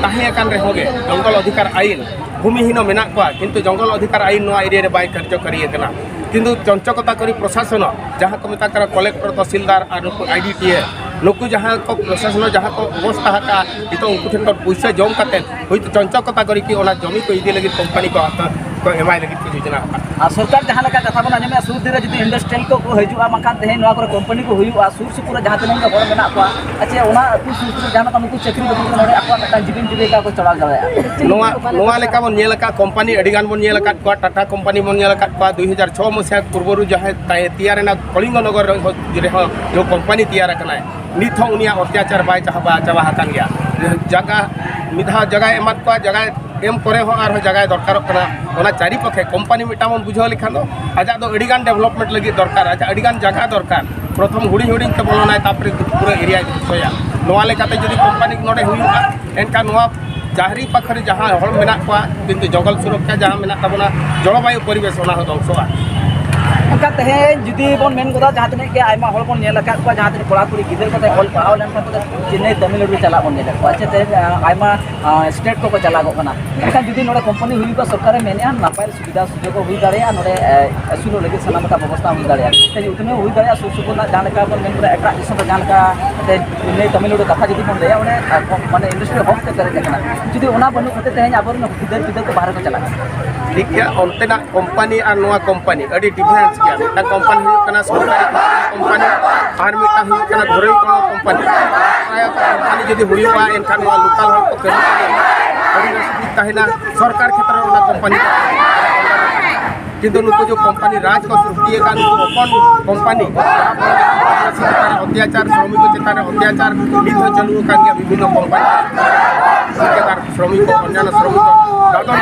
ᱛᱟᱦᱮᱸ ᱟᱠᱟᱱ ᱨᱮᱦᱚᱸ ᱜᱮ, ᱡᱚᱝᱜᱚᱞ ᱚᱫᱷᱤᱠᱟᱨ ᱟᱭᱤᱱ, ᱵᱷᱩᱢᱤᱦᱤᱱ ᱦᱚᱸ ᱢᱮᱱᱟᱜ ᱠᱚᱣᱟ, ᱠᱤᱱᱛᱩ ᱡᱚᱝᱜᱚᱞ ᱚᱫᱷᱤᱠᱟᱨ ᱟᱭᱤᱱ ᱱᱚᱣᱟ ᱮᱨᱤᱭᱟ ᱨᱮ ᱵᱟᱭ ᱠᱟᱨᱡᱚᱠᱟᱨᱤ ᱟᱠᱟᱱᱟ᱾ ᱠᱤᱱᱛᱩ ᱪᱚᱧᱪᱚᱠᱚᱛᱟ ᱠᱚᱨᱤ ᱯᱨᱚᱥᱟᱥᱚᱱ, ᱡᱟᱦᱟᱸ ᱠᱚ ᱢᱮᱛᱟᱜ ᱠᱟᱱᱟ ᱠᱚᱞᱮᱠᱴᱚᱨ, ᱛᱚᱦᱥᱤᱞᱫᱟᱨ ᱟᱨ ᱱᱩᱠᱩ ᱟᱭ ᱰᱤ ᱴᱤ ᱮ, ᱱᱩᱠᱩ ᱡᱟᱦᱟᱸ ᱠᱚ ᱯᱨᱚᱥᱟᱥᱚᱱ ᱡᱟᱦᱟᱸ ᱠᱚ ᱵᱮᱵᱚᱥᱛᱷᱟ ᱟᱠᱟᱫᱼᱟ, ᱱᱤᱛᱚᱜ ᱩᱱᱠᱩ ᱴᱷᱮᱱ ᱠᱷᱚᱱ ᱯᱩᱭᱥᱟᱹ ᱡᱚᱢ ᱠᱟᱛᱮ ᱦᱳᱭᱛᱳ ᱪᱚᱧᱪᱚᱠᱚᱛᱟ ᱠᱚᱨᱤ ᱠᱤ ᱚᱱᱟ ᱡᱚᱢᱤ ᱠᱚ ᱤᱫᱤ ᱞᱟᱹᱜᱤᱫ ᱠᱳᱢᱯᱟᱱᱤ ᱠᱚ ᱦᱟᱛᱟᱣ ᱠᱚ ᱮᱢᱟᱭ ᱞᱟᱹᱜᱤᱫ ᱠᱚ ᱡᱳᱡᱚᱱᱟ ᱟᱠᱟᱫᱼᱟ᱾ ᱟᱨ ᱥᱚᱨᱠᱟᱨ ᱡᱟᱦᱟᱸ ᱞᱮᱠᱟ ᱠᱟᱛᱷᱟ ᱵᱚᱱ ᱟᱸᱡᱚᱢᱮᱫᱼᱟ, ᱥᱩᱨ ᱫᱤᱱ ᱨᱮ ᱡᱩᱫᱤ ᱤᱱᱰᱟᱥᱴᱨᱤᱭᱟᱞ ᱠᱚ ᱠᱚ ᱦᱤᱡᱩᱜᱼᱟ, ᱵᱟᱝᱠᱷᱟᱱ ᱛᱮᱦᱮᱧ ᱱᱚᱣᱟ ᱠᱚᱨᱮ ᱠᱳᱢᱯᱟᱱᱤ ᱠᱚ ᱦᱩᱭᱩᱜᱼᱟ, ᱥᱩᱨ ᱥᱩᱯᱩᱨ ᱨᱮ ᱡᱟᱦᱟᱸ ᱛᱤᱱᱟᱹᱜ ᱜᱮ ᱦᱚᱲ ᱢᱮᱱᱟᱜ ᱠᱚᱣᱟ, ᱟᱪᱪᱷᱟ, ᱚᱱᱟ ᱟᱹᱛᱩ ᱥᱩᱨ ᱥᱩᱯᱩᱨ ᱡᱟᱦᱟᱸ ᱞᱮᱠᱟ ᱱᱩᱠᱩ ᱪᱟᱹᱠᱨᱤ ᱵᱟᱹᱠᱨᱤ ᱠᱚ ᱱᱚᱰᱮ ᱟᱠᱚᱣᱟᱜ ᱢᱤᱫᱴᱟᱝ ᱡᱤᱵᱚᱱ ᱡᱤᱵᱤᱠᱟ ᱠᱚ ᱪᱟᱞᱟᱣ ᱫᱟᱲᱮᱭᱟᱜᱼᱟ᱾ ᱪᱮᱫ ᱱᱚᱣᱟ, ᱞᱮᱠᱟ ᱱᱚᱣᱟ ᱞᱮᱠᱟ ᱵᱚᱱ ᱧᱮᱞ ᱟᱠᱟᱫ, ᱠᱳᱢᱯᱟᱱᱤ ᱟᱹᱰᱤ ᱜᱟᱱ ᱵᱚᱱ ᱧᱮᱞ ᱟᱠᱟᱫ ᱠᱚᱣᱟ, ᱴᱟᱴᱟ ᱠᱳᱢᱯᱟᱱᱤ ᱵᱚᱱ ᱧᱮᱞ ᱟᱠᱟᱫ ᱠᱚᱣᱟ, ᱫᱩ ᱦᱟᱡᱟᱨ ᱪᱷᱚ ᱢᱟᱥᱤᱦᱟ ᱯᱩᱨᱵᱚᱨᱩ ᱡᱟᱦᱟᱸᱭ ᱛᱟᱭ-, ᱛᱮᱭᱟᱨ ᱮᱱᱟ ᱠᱚᱞᱤᱝᱜᱚ ᱱᱚᱜᱚᱨ ᱨᱮᱦᱚᱸ, ᱨᱮᱦᱚᱸ ᱱᱩᱭ ᱠᱳᱢᱯᱟᱱᱤ ᱛᱮᱭᱟᱨ ᱟᱠᱟᱱᱟᱭ, ᱱᱤᱛ ᱦᱚᱸ ᱩᱱᱤᱭᱟᱜ ᱚᱛᱛᱟᱪᱟᱨ ᱵᱟᱭ ᱪᱟᱵᱟ, ᱪᱟᱵᱟ ᱟᱠᱟᱱ ᱜᱮᱭᱟ᱾ ᱡᱟᱭᱜᱟ, ᱢᱤᱫ ᱫᱷᱟᱣ ᱡᱟᱭᱜᱟᱭ ᱮᱢᱟᱫ ᱠᱚᱣᱟ, ᱡᱟᱭᱜᱟ ᱮᱢ ᱯᱚᱨᱮ ᱦᱚᱸ ᱟᱨᱦᱚᱸ ᱡᱟᱭᱜᱟᱭ ᱫᱚᱨᱠᱟᱨᱚᱜ ᱠᱟᱱᱟ᱾ ᱚᱱᱟ ᱪᱟᱨᱤ ᱯᱟᱠᱷᱮ ᱠᱳᱢᱯᱟᱱᱤ ᱢᱤᱫᱴᱟᱝ ᱵᱚᱱ ᱵᱩᱡᱷᱟᱹᱣ ᱞᱮᱠᱷᱟᱱ ᱫᱚ ᱟᱡᱟᱜ ᱫᱚ ᱟᱹᱰᱤ ᱜᱟᱱ ᱰᱮᱵᱷᱞᱚᱯᱢᱮᱱᱴ ᱞᱟᱹᱜᱤᱫ ᱫᱚᱨᱠᱟᱨ, ᱟᱡᱟᱜ ᱟᱹᱰᱤ ᱜᱟᱱ ᱡᱟᱭᱜᱟ ᱫᱚᱨᱠᱟᱨ᱾ ᱯᱨᱚᱛᱷᱚᱢ ᱦᱩᱰᱤᱧ ᱦᱩᱰᱤᱧ ᱛᱮ ᱵᱚᱞᱚᱱᱟᱭ, ᱛᱟᱨᱯᱚᱨᱮ ᱯᱩᱨᱟᱹ ᱮᱨᱤᱭᱟᱭ ᱫᱷᱚᱝᱥᱚᱭᱟ᱾ ᱱᱚᱣᱟ ᱞᱮᱠᱟᱛᱮ ᱡᱩᱫᱤ ᱠᱳᱢᱯᱟᱱᱤ ᱱᱚᱰᱮ ᱦᱩᱭᱩᱜᱼᱟ, ᱮᱱᱠᱷᱟᱱ ᱱᱚᱣᱟ ᱪᱟᱹᱨᱤ ᱯᱟᱠᱷᱮ ᱨᱮ ᱡᱟᱦᱟᱸ ᱦᱚᱲ ᱢᱮᱱᱟᱜ ᱠᱚᱣᱟ, ᱠᱤᱱᱛᱩ ᱡᱚᱝᱜᱚᱞ ᱥᱩᱨᱚᱠᱠᱷᱟ ᱡᱟᱦᱟᱸ ᱢᱮᱱᱟᱜ ᱛᱟᱵᱚᱱᱟ, ᱡᱚᱞᱚᱵᱟᱭᱩ ᱯᱚᱨᱤᱵᱮᱥ, ᱚᱱᱟ ᱦᱚᱸ ᱫᱷᱚᱝᱥᱚᱜᱼᱟ᱾ ᱮᱱᱠᱷᱟᱱ ᱛᱮᱦᱮᱧ ᱡᱩᱫᱤ ᱵᱚᱱ ᱢᱮᱱ ᱜᱚᱫᱟ, ᱡᱟᱦᱟᱸ ᱛᱤᱱᱟᱹᱜ ᱜᱮ ᱟᱭᱢᱟ ᱦᱚᱲ ᱵᱚᱱ ᱧᱮᱞ ᱟᱠᱟᱫ ᱠᱚᱣᱟ, ᱡᱟᱦᱟᱸ ᱛᱤᱱᱟᱹᱜ ᱠᱚᱲᱟ ᱠᱩᱲᱤ ᱜᱤᱫᱽᱨᱟᱹ ᱠᱚ ᱛᱮᱦᱮᱧ ᱚᱞ ᱯᱟᱲᱦᱟᱣ ᱞᱮᱱᱠᱷᱟᱱ ᱠᱚ ᱪᱮᱱᱱᱟᱭ ᱛᱟᱢᱤᱞᱱᱟᱲᱩ ᱨᱮ ᱪᱟᱞᱟᱜ ᱵᱚᱱ ᱧᱮᱞᱮᱫ ᱠᱚᱣᱟ, ᱪᱮ ᱛᱮᱦᱮᱧ ᱟᱭᱢᱟ ᱥᱴᱮᱴ ᱠᱚᱠᱚ ᱪᱟᱞᱟᱜᱚᱜ ᱠᱟᱱᱟ᱾ ᱢᱮᱱᱠᱷᱟᱱ ᱡᱩᱫᱤ ᱱᱚᱰᱮ ᱠᱳᱢᱯᱟᱱᱤ ᱦᱩᱭᱩᱜᱼᱟ, ᱥᱚᱨᱠᱟᱨᱮ ᱢᱮᱱᱮᱫᱼᱟ, ᱱᱟᱯᱟᱭ ᱥᱩᱵᱤᱫᱷᱟ ᱥᱩᱡᱳᱜᱽ ᱦᱚᱸ ᱦᱩᱭ ᱫᱟᱲᱮᱭᱟᱜᱼᱟ, ᱱᱚᱰᱮ, ᱮ, ᱟᱹᱥᱩᱞᱚᱜ ᱞᱟᱹᱜᱤᱫ ᱥᱟᱱᱟᱢ ᱞᱮᱠᱟ ᱵᱮᱵᱚᱥᱛᱷᱟ ᱦᱚᱸ ᱦᱩᱭ ᱫᱟᱲᱮᱭᱟᱜᱼᱟ᱾ ᱛᱮᱦᱮᱧ ᱩᱛᱱᱟᱹᱣ ᱦᱩᱭ ᱫᱟᱲᱮᱭᱟᱜᱼᱟ, ᱥᱩᱨ ᱥᱩᱯᱩᱨ ᱨᱮᱱᱟᱜ ᱡᱟᱦᱟᱸ ᱞᱮᱠᱟ ᱵᱚᱱ ᱢᱮᱱ ᱠᱮᱫᱟ, ᱮᱴᱟᱜ ᱫᱤᱥᱚᱢ ᱨᱮ ᱡᱟᱦᱟᱸ ᱞᱮᱠᱟ ᱛᱮᱦᱮᱧ ᱪᱮᱱᱱᱟᱭ ᱛᱟᱢᱤᱞᱱᱟᱲᱩ ᱠᱟᱛᱷᱟ ᱡᱩᱫᱤ ᱵᱚᱱ ᱞᱟᱹᱭᱟ, ᱚᱸᱰᱮ, ᱟ, ᱠᱚ-, ᱢᱟᱱᱮ ᱤᱱᱰᱟᱥᱴᱨᱤᱭᱟᱞ ᱦᱟᱵ ᱛᱮ ᱯᱮᱨᱮᱡ ᱟᱠᱟᱱᱟ᱾ ᱡᱩᱫᱤ ᱚᱱᱟ ᱵᱟᱹᱱᱩᱜ ᱠᱷᱟᱹᱛᱤᱨ ᱛᱮᱦᱮᱧ ᱟᱵᱚᱨᱮᱱ ᱜᱤᱫᱟᱹᱨ ᱯᱤᱫᱟᱹᱨ ᱠᱚ ᱵᱟᱦᱨᱮ ᱠᱚ ᱪᱟᱞᱟᱜ ᱠᱟᱱᱟ᱾ ᱴᱷᱤᱠ ᱜᱮᱭᱟ, ᱚᱱᱛᱮᱱᱟᱜ ᱠᱳᱢᱯᱟᱱᱤ ᱟᱨ ᱱᱚᱣᱟ ᱠᱳᱢᱯᱟᱱᱤ ᱟᱹᱰᱤ ᱰᱤᱯᱷᱟᱨᱮᱱᱥ ᱜᱮᱭᱟ᱾ ᱢᱤᱫᱴᱟᱝ ᱠᱳᱢᱯᱟᱱᱤ ᱦᱩᱭᱩᱜ ᱠᱟᱱᱟ ᱥᱚᱨᱠᱟᱨᱤ ᱠᱳᱢᱯᱟᱱᱤ, ᱟᱨ ᱢᱤᱫᱴᱟᱝ ᱦᱩᱭᱩᱜ ᱠᱟᱱᱟ ᱜᱷᱚᱨᱚᱭ ᱠᱚᱨᱢᱚ ᱠᱳᱢᱯᱟᱱᱤ᱾ ᱱᱚᱣᱟ ᱠᱳᱢᱯᱟᱱᱤ ᱡᱩᱫᱤ ᱦᱩᱭᱩᱜᱼᱟ, ᱮᱱᱠᱷᱟᱱ ᱱᱚᱣᱟ ᱞᱳᱠᱟᱞ ᱦᱚᱲ ᱠᱚ ᱠᱟᱹᱢᱤ ᱫᱟᱲᱮᱭᱟᱜᱼᱟ, ᱯᱚᱨᱤᱵᱮᱥ ᱴᱷᱤᱠ ᱛᱟᱦᱮᱱᱟ᱾ ᱥᱚᱨᱠᱟᱨ ᱠᱷᱮᱛᱨᱮ ᱨᱮ ᱚᱱᱟ ᱠᱳᱢᱯᱟᱱᱤ, ᱠᱤᱱᱛᱩ ᱱᱩᱠᱩ ᱡᱮ ᱠᱳᱢᱯᱟᱱᱤ ᱨᱟᱡᱽ ᱠᱚ ᱥᱨᱤᱥᱴᱤ ᱟᱠᱟᱫ, ᱱᱩᱠᱩ ᱚᱯᱚᱱ ᱠᱳᱢᱯᱟᱱᱤ, ᱡᱟᱦᱟᱸ ᱯᱚᱨᱤᱵᱮᱥ ᱪᱮᱛᱟᱱ ᱨᱮ ᱚᱛᱛᱟᱪᱟᱨ, ᱥᱨᱚᱢᱤᱠ ᱠᱚ ᱪᱮᱛᱟᱱ ᱨᱮ ᱚᱛᱛᱟᱪᱟᱨ ᱱᱤᱛ ᱦᱚᱸ ᱪᱟᱹᱞᱩ ᱟᱠᱟᱱ ᱜᱮᱭᱟ᱾ ᱵᱤᱵᱷᱤᱱᱱᱚ ᱠᱳᱢᱯᱟᱱᱤ, ᱴᱷᱤᱠᱟᱹᱫᱟᱨ ᱥᱨᱚᱢᱤᱠ ᱠᱚ, ᱚᱱᱭᱟᱱᱚ ᱥᱨᱚᱢᱤᱠ ᱠᱚ, ᱫᱟᱫᱚᱱ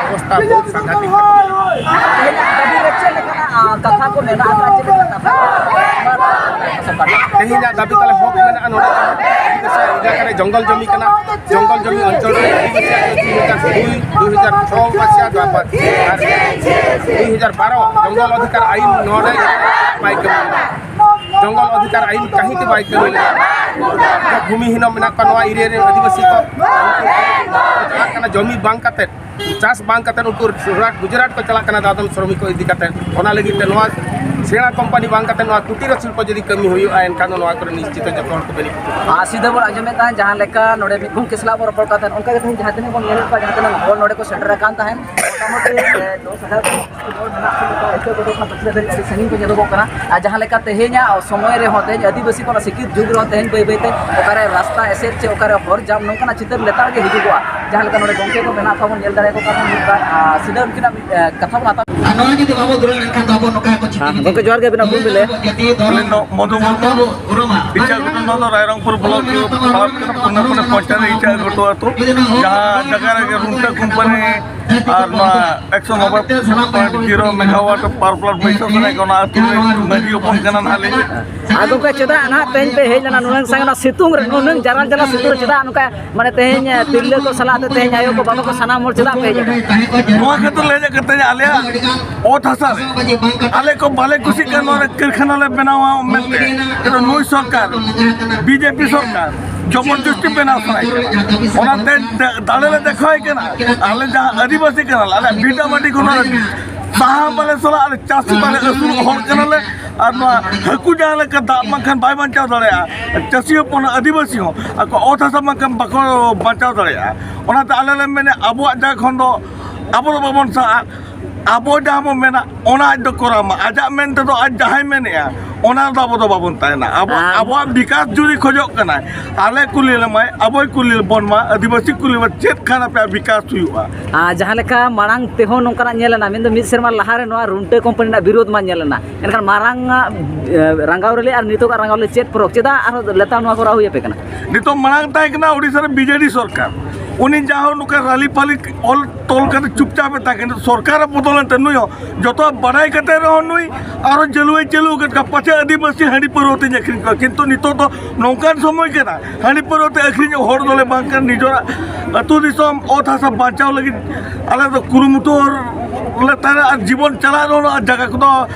ᱚᱵᱚᱥᱛᱷᱟ ᱵᱚᱦᱩᱛ ᱥᱟᱝᱜᱷᱟᱛᱤᱠ ᱠᱟᱱᱟ᱾ ᱛᱮᱦᱮᱧᱟᱜ ᱫᱟᱹᱵᱤ ᱨᱮ ᱪᱮᱫ ᱞᱮᱠᱟᱱᱟᱜ, ᱟᱸ, ᱠᱟᱛᱷᱟ ᱠᱚ ᱢᱮᱱᱟᱜ ᱟᱠᱟᱫ, ᱪᱮᱫ ᱞᱮᱠᱟᱱᱟᱜ ᱠᱟᱛᱷᱟ ᱠᱚ? ᱛᱮᱦᱮᱧᱟᱜ ᱫᱟᱹᱵᱤ ᱛᱟᱞᱮ ᱦᱚᱠ ᱢᱮᱱᱟᱜᱼᱟ ᱱᱚᱰᱮ ᱟᱹᱫᱤᱵᱟᱹᱥᱤ ᱮᱞᱟᱠᱟ ᱨᱮ ᱡᱚᱝᱜᱚᱞ ᱡᱚᱢᱤ ᱠᱟᱱᱟ, ᱡᱚᱝᱜᱚᱞ ᱡᱚᱢᱤ ᱚᱧᱪᱚᱞ ᱨᱮ ᱟᱹᱫᱤᱵᱟᱹᱥᱤ ᱟᱜ ᱫᱚ ᱫᱩ ᱦᱟᱡᱟᱨ ᱫᱩᱭ, ᱫᱩ ᱦᱟᱡᱟᱨ ᱪᱷᱚ ᱢᱟᱥᱤᱭᱟ ᱫᱚ ᱟᱵᱟᱨ ᱟᱨ ᱫᱩ ᱦᱟᱡᱟᱨ ᱵᱟᱨᱚ ᱡᱚᱝᱜᱚᱞ ᱚᱫᱷᱤᱠᱟᱨ ᱟᱭᱤᱱ ᱱᱚᱰᱮ ᱵᱟᱭ ᱠᱟᱹᱢᱤ ᱞᱮᱫᱟ᱾ ᱡᱚᱝᱜᱚᱞ ᱚᱫᱷᱤᱠᱟᱨ ᱟᱭᱤᱱ ᱠᱟᱹᱦᱤ ᱛᱮ ᱵᱟᱭ ᱠᱟᱹᱢᱤ ᱞᱮᱫᱟ᱾ ᱵᱷᱩᱢᱤᱦᱤᱱ ᱢᱮᱱᱟᱜ ᱠᱚᱣᱟ ᱱᱚᱣᱟ ᱮᱨᱤᱭᱟ ᱨᱮᱱ ᱟᱹᱫᱤᱵᱟᱹᱥᱤ ᱠᱚ, ᱩᱱᱠᱩ ᱪᱟᱞᱟᱜ ᱠᱟᱱᱟ ᱡᱚᱢᱤ ᱵᱟᱝ ᱠᱟᱛᱮ, ᱪᱟᱥ ᱵᱟᱝ ᱠᱟᱛᱮ ᱩᱱᱠᱩ ᱥᱩᱨᱟᱴ ᱜᱩᱡᱽᱨᱟᱴ ᱠᱚ ᱪᱟᱞᱟᱜ ᱠᱟᱱᱟ ᱫᱟᱫᱚᱱ ᱥᱨᱚᱢᱤᱠ ᱠᱚ ᱤᱫᱤ ᱠᱟᱛᱮ᱾ ᱚᱱᱟ ᱞᱟᱹᱜᱤᱫ ᱛᱮ ᱱᱚᱣᱟ ᱥᱮᱬᱟ ᱠᱚᱢᱯᱟᱱᱤ ᱵᱟᱝ ᱠᱟᱛᱮ ᱱᱚᱣᱟ ᱠᱩᱴᱤᱨ ᱥᱤᱞᱯᱚ ᱡᱩᱫᱤ ᱠᱟᱹᱢᱤ ᱦᱩᱭᱩᱜᱼᱟ, ᱮᱱᱠᱷᱟᱱ ᱫᱚ ᱱᱚᱣᱟ ᱠᱚᱨᱮ ᱱᱤᱥᱪᱤᱛ ᱡᱚᱛᱚ ᱦᱚᱲ ᱠᱚ ᱵᱮᱱᱤᱯᱷᱤᱴ᱾ ᱟᱨ ᱥᱤᱫᱷᱟᱹ ᱵᱚᱱ ᱟᱸᱡᱚᱢᱮᱫ ᱛᱟᱦᱮᱸᱫ, ᱡᱟᱦᱟᱸ ᱞᱮᱠᱟ ᱱᱚᱰᱮ ᱢᱤᱫ ᱜᱷᱚᱱᱴᱟ ᱥᱟᱞᱟᱜ ᱵᱚᱱ ᱨᱚᱯᱚᱲ ᱠᱟᱱ ᱛᱟᱦᱮᱸᱫ, ᱚᱱᱠᱟ ᱜᱮ ᱛᱮᱦᱮᱧ ᱡᱟᱦᱟᱸ ᱛᱤᱱᱟᱹᱜ ᱵᱚᱱ ᱧᱮᱞᱮᱫ ᱠᱚᱣᱟ, ᱡᱟᱦᱟᱸ ᱛᱤᱱᱟᱹᱜ ᱦᱚᱲ ᱱᱚᱰᱮ ᱠᱚ ᱥᱮᱴᱮᱨ ᱟᱠᱟᱱ ᱛᱟᱦᱮᱸᱫ, ᱢᱚᱴᱟᱢᱩᱴᱤ, ᱮ, ᱫᱚᱥ ᱦᱟᱡᱟᱨ ᱠᱷᱚᱱ ᱵᱮᱥᱤ ᱦᱚᱲ ᱢᱮᱱᱟᱜ ᱠᱚ ᱞᱮᱠᱟ ᱟᱹᱭᱠᱟᱹᱣ ᱜᱚᱫᱚᱜ ᱠᱟᱱᱟ, ᱟᱹᱰᱤ ᱥᱟᱺᱜᱤᱧ ᱠᱚ ᱧᱮᱞᱚᱜᱚᱜ ᱠᱟᱱᱟ᱾ ᱟᱨ ᱡᱟᱦᱟᱸ ᱞᱮᱠᱟ ᱛᱮᱦᱮᱧᱟᱜ ᱥᱚᱢᱚᱭ ᱨᱮᱦᱚᱸ, ᱛᱮᱦᱮᱧ ᱟᱹᱫᱤᱵᱟᱹᱥᱤ ᱠᱚᱣᱟᱜ ᱥᱤᱠᱠᱷᱤᱛ ᱡᱩᱜᱽ ᱨᱮᱦᱚᱸ, ᱛᱮᱦᱮᱧ ᱵᱟᱹᱭ ᱵᱟᱹᱭ ᱛᱮ ᱚᱠᱟᱨᱮ ᱨᱟᱥᱛᱟ ᱮᱥᱮᱫ ᱪᱮ ᱚᱠᱟᱨᱮ ᱦᱚᱨ ᱡᱟᱢ, ᱱᱚᱝᱠᱟᱱᱟᱜ ᱪᱤᱛᱟᱹᱨ ᱞᱮᱛᱟᱲ ᱜᱮ ᱦᱤᱡᱩᱜᱚᱜᱼᱟ᱾ ᱡᱟᱦᱟᱸ ᱞᱮᱠᱟ ᱱᱚᱰᱮ ᱜᱚᱢᱠᱮ ᱠᱚ ᱢᱮᱱᱟᱜ ᱠᱚᱣᱟ, ᱵᱚᱱ ᱧᱮᱞ ᱫᱟᱲᱮᱭᱟᱠᱚ ᱠᱟᱱᱟ, ᱢᱤᱫ ᱵᱟᱨ, ᱟ, ᱥᱤᱫᱷᱟᱹ ᱩᱱᱠᱤᱱᱟᱜ ᱢᱤᱫ, ᱟ, ᱠᱟᱛᱷᱟ ᱵᱚᱱ ᱦᱟᱛᱟᱣ᱾ ᱟᱨ ᱱᱚᱣᱟ ᱡᱩᱫᱤ ᱵᱟᱵᱚ ᱫᱩᱞᱟᱹᱲ ᱞᱮᱱᱠᱷᱟᱱ ᱫᱚ ᱟᱵᱚ ᱱᱚᱝᱠᱟ ᱜᱮᱠᱚ ᱪᱤᱠᱟᱹ ᱦᱮᱸ, ᱜᱚᱢᱠᱮ, ᱡᱚᱦᱟᱨ ᱜᱮ, ᱟᱹᱵᱤᱱᱟᱜ ᱦᱩᱞ ᱵᱤᱞᱮ᱾ ᱟᱹᱞᱤᱧ ᱫᱚ ᱢᱚᱫᱷᱩ ᱢᱩᱨᱢᱩ, ᱤᱪᱟᱜ ᱜᱷᱩᱴᱩ, ᱱᱚᱣᱟ ᱫᱚ ᱨᱟᱭᱨᱚᱝᱯᱩᱨ ᱵᱞᱚᱠ ᱯᱟᱲᱟᱣ ᱠᱟᱱᱟ, ᱯᱩᱱᱟᱹ ᱯᱩᱱᱟᱹ ᱯᱚᱧᱪᱟᱭᱮᱛ ᱤᱪᱟᱜ ᱜᱷᱩᱴᱩ ᱟᱹᱛᱩ, ᱡᱟᱦᱟᱸ ᱡᱟᱭᱜᱟ ᱨᱮᱜᱮ ᱨᱩᱱᱴᱟᱹ ᱠᱳᱢᱯᱟᱱᱤ ᱟᱨ ᱱᱚᱣᱟ ᱮᱠᱥᱚ ᱱᱚᱵᱵᱳᱭ ᱯᱚᱭᱮᱱᱴ ᱡᱤᱨᱳ ᱢᱮᱜᱟᱣᱟᱴ ᱯᱟᱣᱟᱨ ᱯᱞᱟᱱᱴ ᱵᱟᱹᱭᱥᱟᱹᱣ ᱥᱟᱱᱟᱭᱮᱫ ᱠᱚᱣᱟ, ᱚᱱᱟ ᱟᱹᱛᱩ ᱨᱮ ᱢᱟᱹᱡᱷᱤ ᱦᱚᱯᱚᱱ ᱠᱟᱱᱟ ᱱᱟᱦᱟᱜ ᱞᱤᱧ᱾ ᱟᱨ ᱜᱚᱢᱠᱮ, ᱪᱮᱫᱟᱜ ᱱᱟᱦᱟᱜ ᱛᱮᱦᱮᱧ ᱯᱮ ᱦᱮᱡ ᱞᱮᱱᱟ ᱱᱩᱱᱟᱹᱝ ᱥᱟᱸᱜᱮ ᱚᱱᱟ ᱥᱤᱛᱩᱝ ᱨᱮ, ᱱᱩᱱᱟᱹᱝ ᱡᱟᱨᱟᱞ ᱡᱟᱨᱟᱞ ᱥᱤᱛᱩᱝ ᱨᱮ ᱪᱮᱫᱟᱜ ᱱᱚᱝᱠᱟ, ᱢᱟᱱᱮ, ᱛᱮᱦᱮᱧ, ᱮ, ᱛᱤᱨᱞᱟᱹ ᱠᱚ ᱥᱟᱞᱟᱜ ᱛᱮ ᱛᱮᱦᱮᱧ ᱟᱭᱳ ᱠᱚ ᱵᱟᱵᱟ ᱠᱚ ᱥᱟᱱᱟᱢ ᱦᱚᱲ ᱪᱮᱫᱟᱜ ᱯᱮ ᱦᱮᱡ ᱟᱠᱟᱱᱟ? ᱱᱚᱣᱟ ᱠᱷᱟᱹᱛᱤᱨ ᱞᱮ ᱦᱮᱡ ᱟᱠᱟᱱᱟ, ᱛᱮᱦᱮᱧ ᱟᱞᱮᱭᱟᱜ ᱚᱛ ᱦᱟᱥᱟ ᱨᱮ ᱟᱞᱮ ᱠᱚ ᱵᱟᱞᱮ ᱠᱩᱥᱤᱜ ᱠᱟᱱᱟ, ᱱᱚᱣᱟ ᱨᱮ ᱠᱟᱹᱨᱠᱷᱟᱱᱟ ᱞᱮ ᱵᱮᱱᱟᱣᱟ ᱢᱮᱱᱛᱮ᱾ ᱱᱩᱭ ᱥᱚᱨᱠᱟᱨ, ᱵᱤᱡᱮᱯᱤ ᱥᱚᱨᱠᱟᱨ ᱡᱚᱵᱚᱨᱡᱚᱥᱛᱤ ᱵᱮᱱᱟᱣ ᱥᱟᱱᱟᱭᱮᱫ ᱠᱟᱱᱟ᱾ ᱚᱱᱟᱛᱮ ᱫᱟ-, ᱫᱟᱲᱮ ᱞᱮ ᱫᱮᱠᱷᱟᱣᱟᱭ ᱠᱟᱱᱟ᱾ ᱟᱞᱮ ᱡᱟᱦᱟᱸ ᱟᱹᱫᱤᱵᱟᱹᱥᱤ ᱠᱟᱱᱟᱞᱮ, ᱟᱞᱮ ᱵᱷᱤᱴᱟᱢᱟᱹᱴᱤ ᱠᱷᱚᱱ ᱟᱞᱮ ᱥᱟᱦᱟ ᱵᱟᱞᱮ ᱥᱟᱞᱟᱜ, ᱟᱞᱮ ᱪᱟᱹᱥᱤ ᱵᱟᱞᱮ ᱟᱹᱥᱩᱞ ᱦᱚᱲ ᱠᱟᱱᱟᱞᱮ᱾ ᱟᱨ ᱱᱚᱣᱟ ᱦᱟᱹᱠᱩ ᱡᱟᱦᱟᱸ ᱞᱮᱠᱟ ᱫᱟᱜ ᱵᱟᱝᱠᱷᱟᱱ ᱵᱟᱭ ᱵᱟᱧᱪᱟᱣ ᱫᱟᱲᱮᱭᱟᱜᱼᱟ, ᱪᱟᱹᱥᱤ ᱦᱚᱯᱚᱱ ᱟᱹᱫᱤᱵᱟᱹᱥᱤ ᱦᱚᱸ ᱟᱠᱚ ᱚᱛ ᱦᱟᱥᱟ ᱵᱟᱝᱠᱷᱟᱱ ᱵᱟᱠᱚ ᱵᱟᱧᱪᱟᱣ ᱫᱟᱲᱮᱭᱟᱜᱼᱟ᱾ ᱚᱱᱟᱛᱮ ᱟᱞᱮ ᱞᱮ ᱢᱮᱱᱮᱫ, ᱟᱵᱚᱣᱟᱜ ᱡᱟᱭᱜᱟ ᱠᱷᱚᱱ ᱫᱚ ᱟᱵᱚ ᱫᱚ ᱵᱟᱵᱚᱱ ᱥᱟᱦᱟᱜᱼᱟ᱾ ᱟᱵᱚ ᱡᱟᱦᱟᱸ ᱵᱚᱱ ᱢᱮᱱᱟ, ᱚᱱᱟ ᱟᱡ ᱫᱚ ᱠᱚᱨᱟᱣ ᱢᱟ᱾ ᱟᱡᱟᱜ ᱢᱮᱱ ᱛᱮᱫᱚ ᱟᱡ ᱡᱟᱦᱟᱸᱭ ᱢᱮᱱᱮᱜᱼᱟ, ᱚᱱᱟ ᱨᱮᱫᱚ ᱟᱵᱚ ᱫᱚ ᱵᱟᱵᱚᱱ ᱛᱟᱦᱮᱱᱟ᱾ ᱟᱵᱚ, ᱟᱨ ᱟᱵᱚᱣᱟᱜ ᱵᱤᱠᱟᱥ ᱡᱩᱫᱤ ᱠᱷᱚᱡᱚᱜ ᱠᱟᱱᱟᱭ, ᱟᱞᱮ ᱠᱩᱞᱤ ᱞᱮᱢᱟᱭ, ᱟᱵᱚᱭ ᱠᱩᱞᱤ ᱵᱚᱱ ᱢᱟ, ᱟᱹᱫᱤᱵᱟᱹᱥᱤ ᱠᱩᱞᱤ ᱢᱟ, ᱪᱮᱫ ᱠᱷᱟᱱ ᱟᱯᱮᱭᱟᱜ ᱵᱤᱠᱟᱥ ᱦᱩᱭᱩᱜᱼᱟ? ᱟᱨ ᱡᱟᱦᱟᱸ ᱞᱮᱠᱟ ᱢᱟᱲᱟᱝ ᱛᱮᱦᱚᱸ ᱱᱚᱝᱠᱟᱱᱟᱜ ᱧᱮᱞ ᱮᱱᱟ, ᱢᱮᱱᱫᱚ ᱢᱤᱫ ᱥᱮᱨᱢᱟ ᱞᱟᱦᱟᱨᱮ ᱱᱚᱣᱟ ᱨᱩᱱᱴᱟᱹ ᱠᱳᱢᱯᱟᱱᱤ ᱨᱮᱱᱟᱜ ᱵᱤᱨᱳᱫᱷ ᱢᱟ ᱧᱮᱞ ᱮᱱᱟ, ᱮᱱᱠᱷᱟᱱ ᱢᱟᱨᱟᱝ ᱟᱜ, ᱮ, ᱨᱟᱸᱜᱟᱣ ᱨᱮᱞᱤ ᱟᱨ ᱱᱤᱛᱚᱜᱟᱜ ᱨᱟᱸᱜᱟᱣ ᱨᱮᱞᱤ ᱪᱮᱫ ᱯᱷᱚᱨᱚᱠ? ᱪᱮᱫᱟᱜ ᱟᱨᱦᱚᱸ ᱞᱮᱛᱟᱲ ᱱᱚᱣᱟ ᱠᱚᱨᱟᱣ ᱦᱩᱭ ᱟᱯᱮ ᱠᱟᱱᱟ? ᱱᱤᱛᱚᱜ ᱢᱟᱲᱟᱝ ᱛᱟᱦᱮᱸ ᱠᱟᱱᱟ ᱳᱰᱤᱥᱟ ᱨᱮ ᱵᱤᱡᱮᱰᱤ ᱥᱚᱨᱠᱟᱨ, ᱩᱱᱤ ᱡᱟᱦᱟᱸ ᱱᱚᱝᱠᱟ ᱨᱟᱞᱤ ᱯᱷᱟᱞᱤ ᱚᱞ ᱛᱚᱞ ᱠᱟᱛᱮ ᱪᱩᱯᱪᱟᱯ ᱮ ᱛᱟᱦᱮᱸ ᱠᱟᱱᱟ, ᱥᱚᱨᱠᱟᱨ ᱮ ᱵᱚᱫᱚᱞ ᱮᱱ ᱛᱮ ᱱᱩᱭ ᱦᱚᱸ ᱡᱚᱛᱚᱣᱟᱜ ᱵᱟᱰᱟᱭ ᱠᱟᱛᱮ ᱨᱮᱦᱚᱸ ᱱᱩᱭ ᱟᱨᱚ ᱡᱟᱹᱞᱩᱣᱟᱹᱭ ᱪᱟᱹᱞᱩ ᱟᱠᱟᱫ ᱠᱚᱣᱟ, ᱯᱟᱪᱷᱮ ᱟᱹᱫᱤᱵᱟᱹᱥᱤ ᱦᱟᱺᱰᱤ ᱯᱟᱹᱨᱣᱟᱹ ᱛᱮᱧ ᱟᱹᱠᱷᱨᱤᱧ ᱠᱚᱣᱟ᱾ ᱠᱤᱱᱛᱩ ᱱᱤᱛᱚᱜ ᱫᱚ ᱱᱚᱝᱠᱟᱱ ᱥᱚᱢᱚᱭ ᱠᱟᱱᱟ, ᱦᱟᱺᱰᱤ ᱯᱟᱹᱨᱣᱟᱹ ᱛᱮ ᱟᱹᱠᱷᱨᱤᱧᱚᱜ ᱦᱚᱲ ᱫᱚᱞᱮ ᱵᱟᱝ ᱠᱟᱱᱟ᱾ ᱱᱤᱡᱚᱨᱟᱜ ᱟᱹᱛᱩ ᱫᱤᱥᱚᱢ ᱚᱛ ᱦᱟᱥᱟ ᱵᱟᱧᱪᱟᱣ ᱞᱟᱹᱜᱤᱫ ᱟᱞᱮ ᱫᱚ ᱠᱩᱨᱩᱢᱩᱴᱩ ᱞᱮ ᱛᱟᱦᱮᱱᱟ ᱟᱨ ᱡᱤᱵᱚᱱ ᱪᱟᱞᱟᱜ ᱨᱮᱦᱚᱸ ᱟᱨ ᱡᱟᱭᱜᱟ ᱠᱚᱫᱚ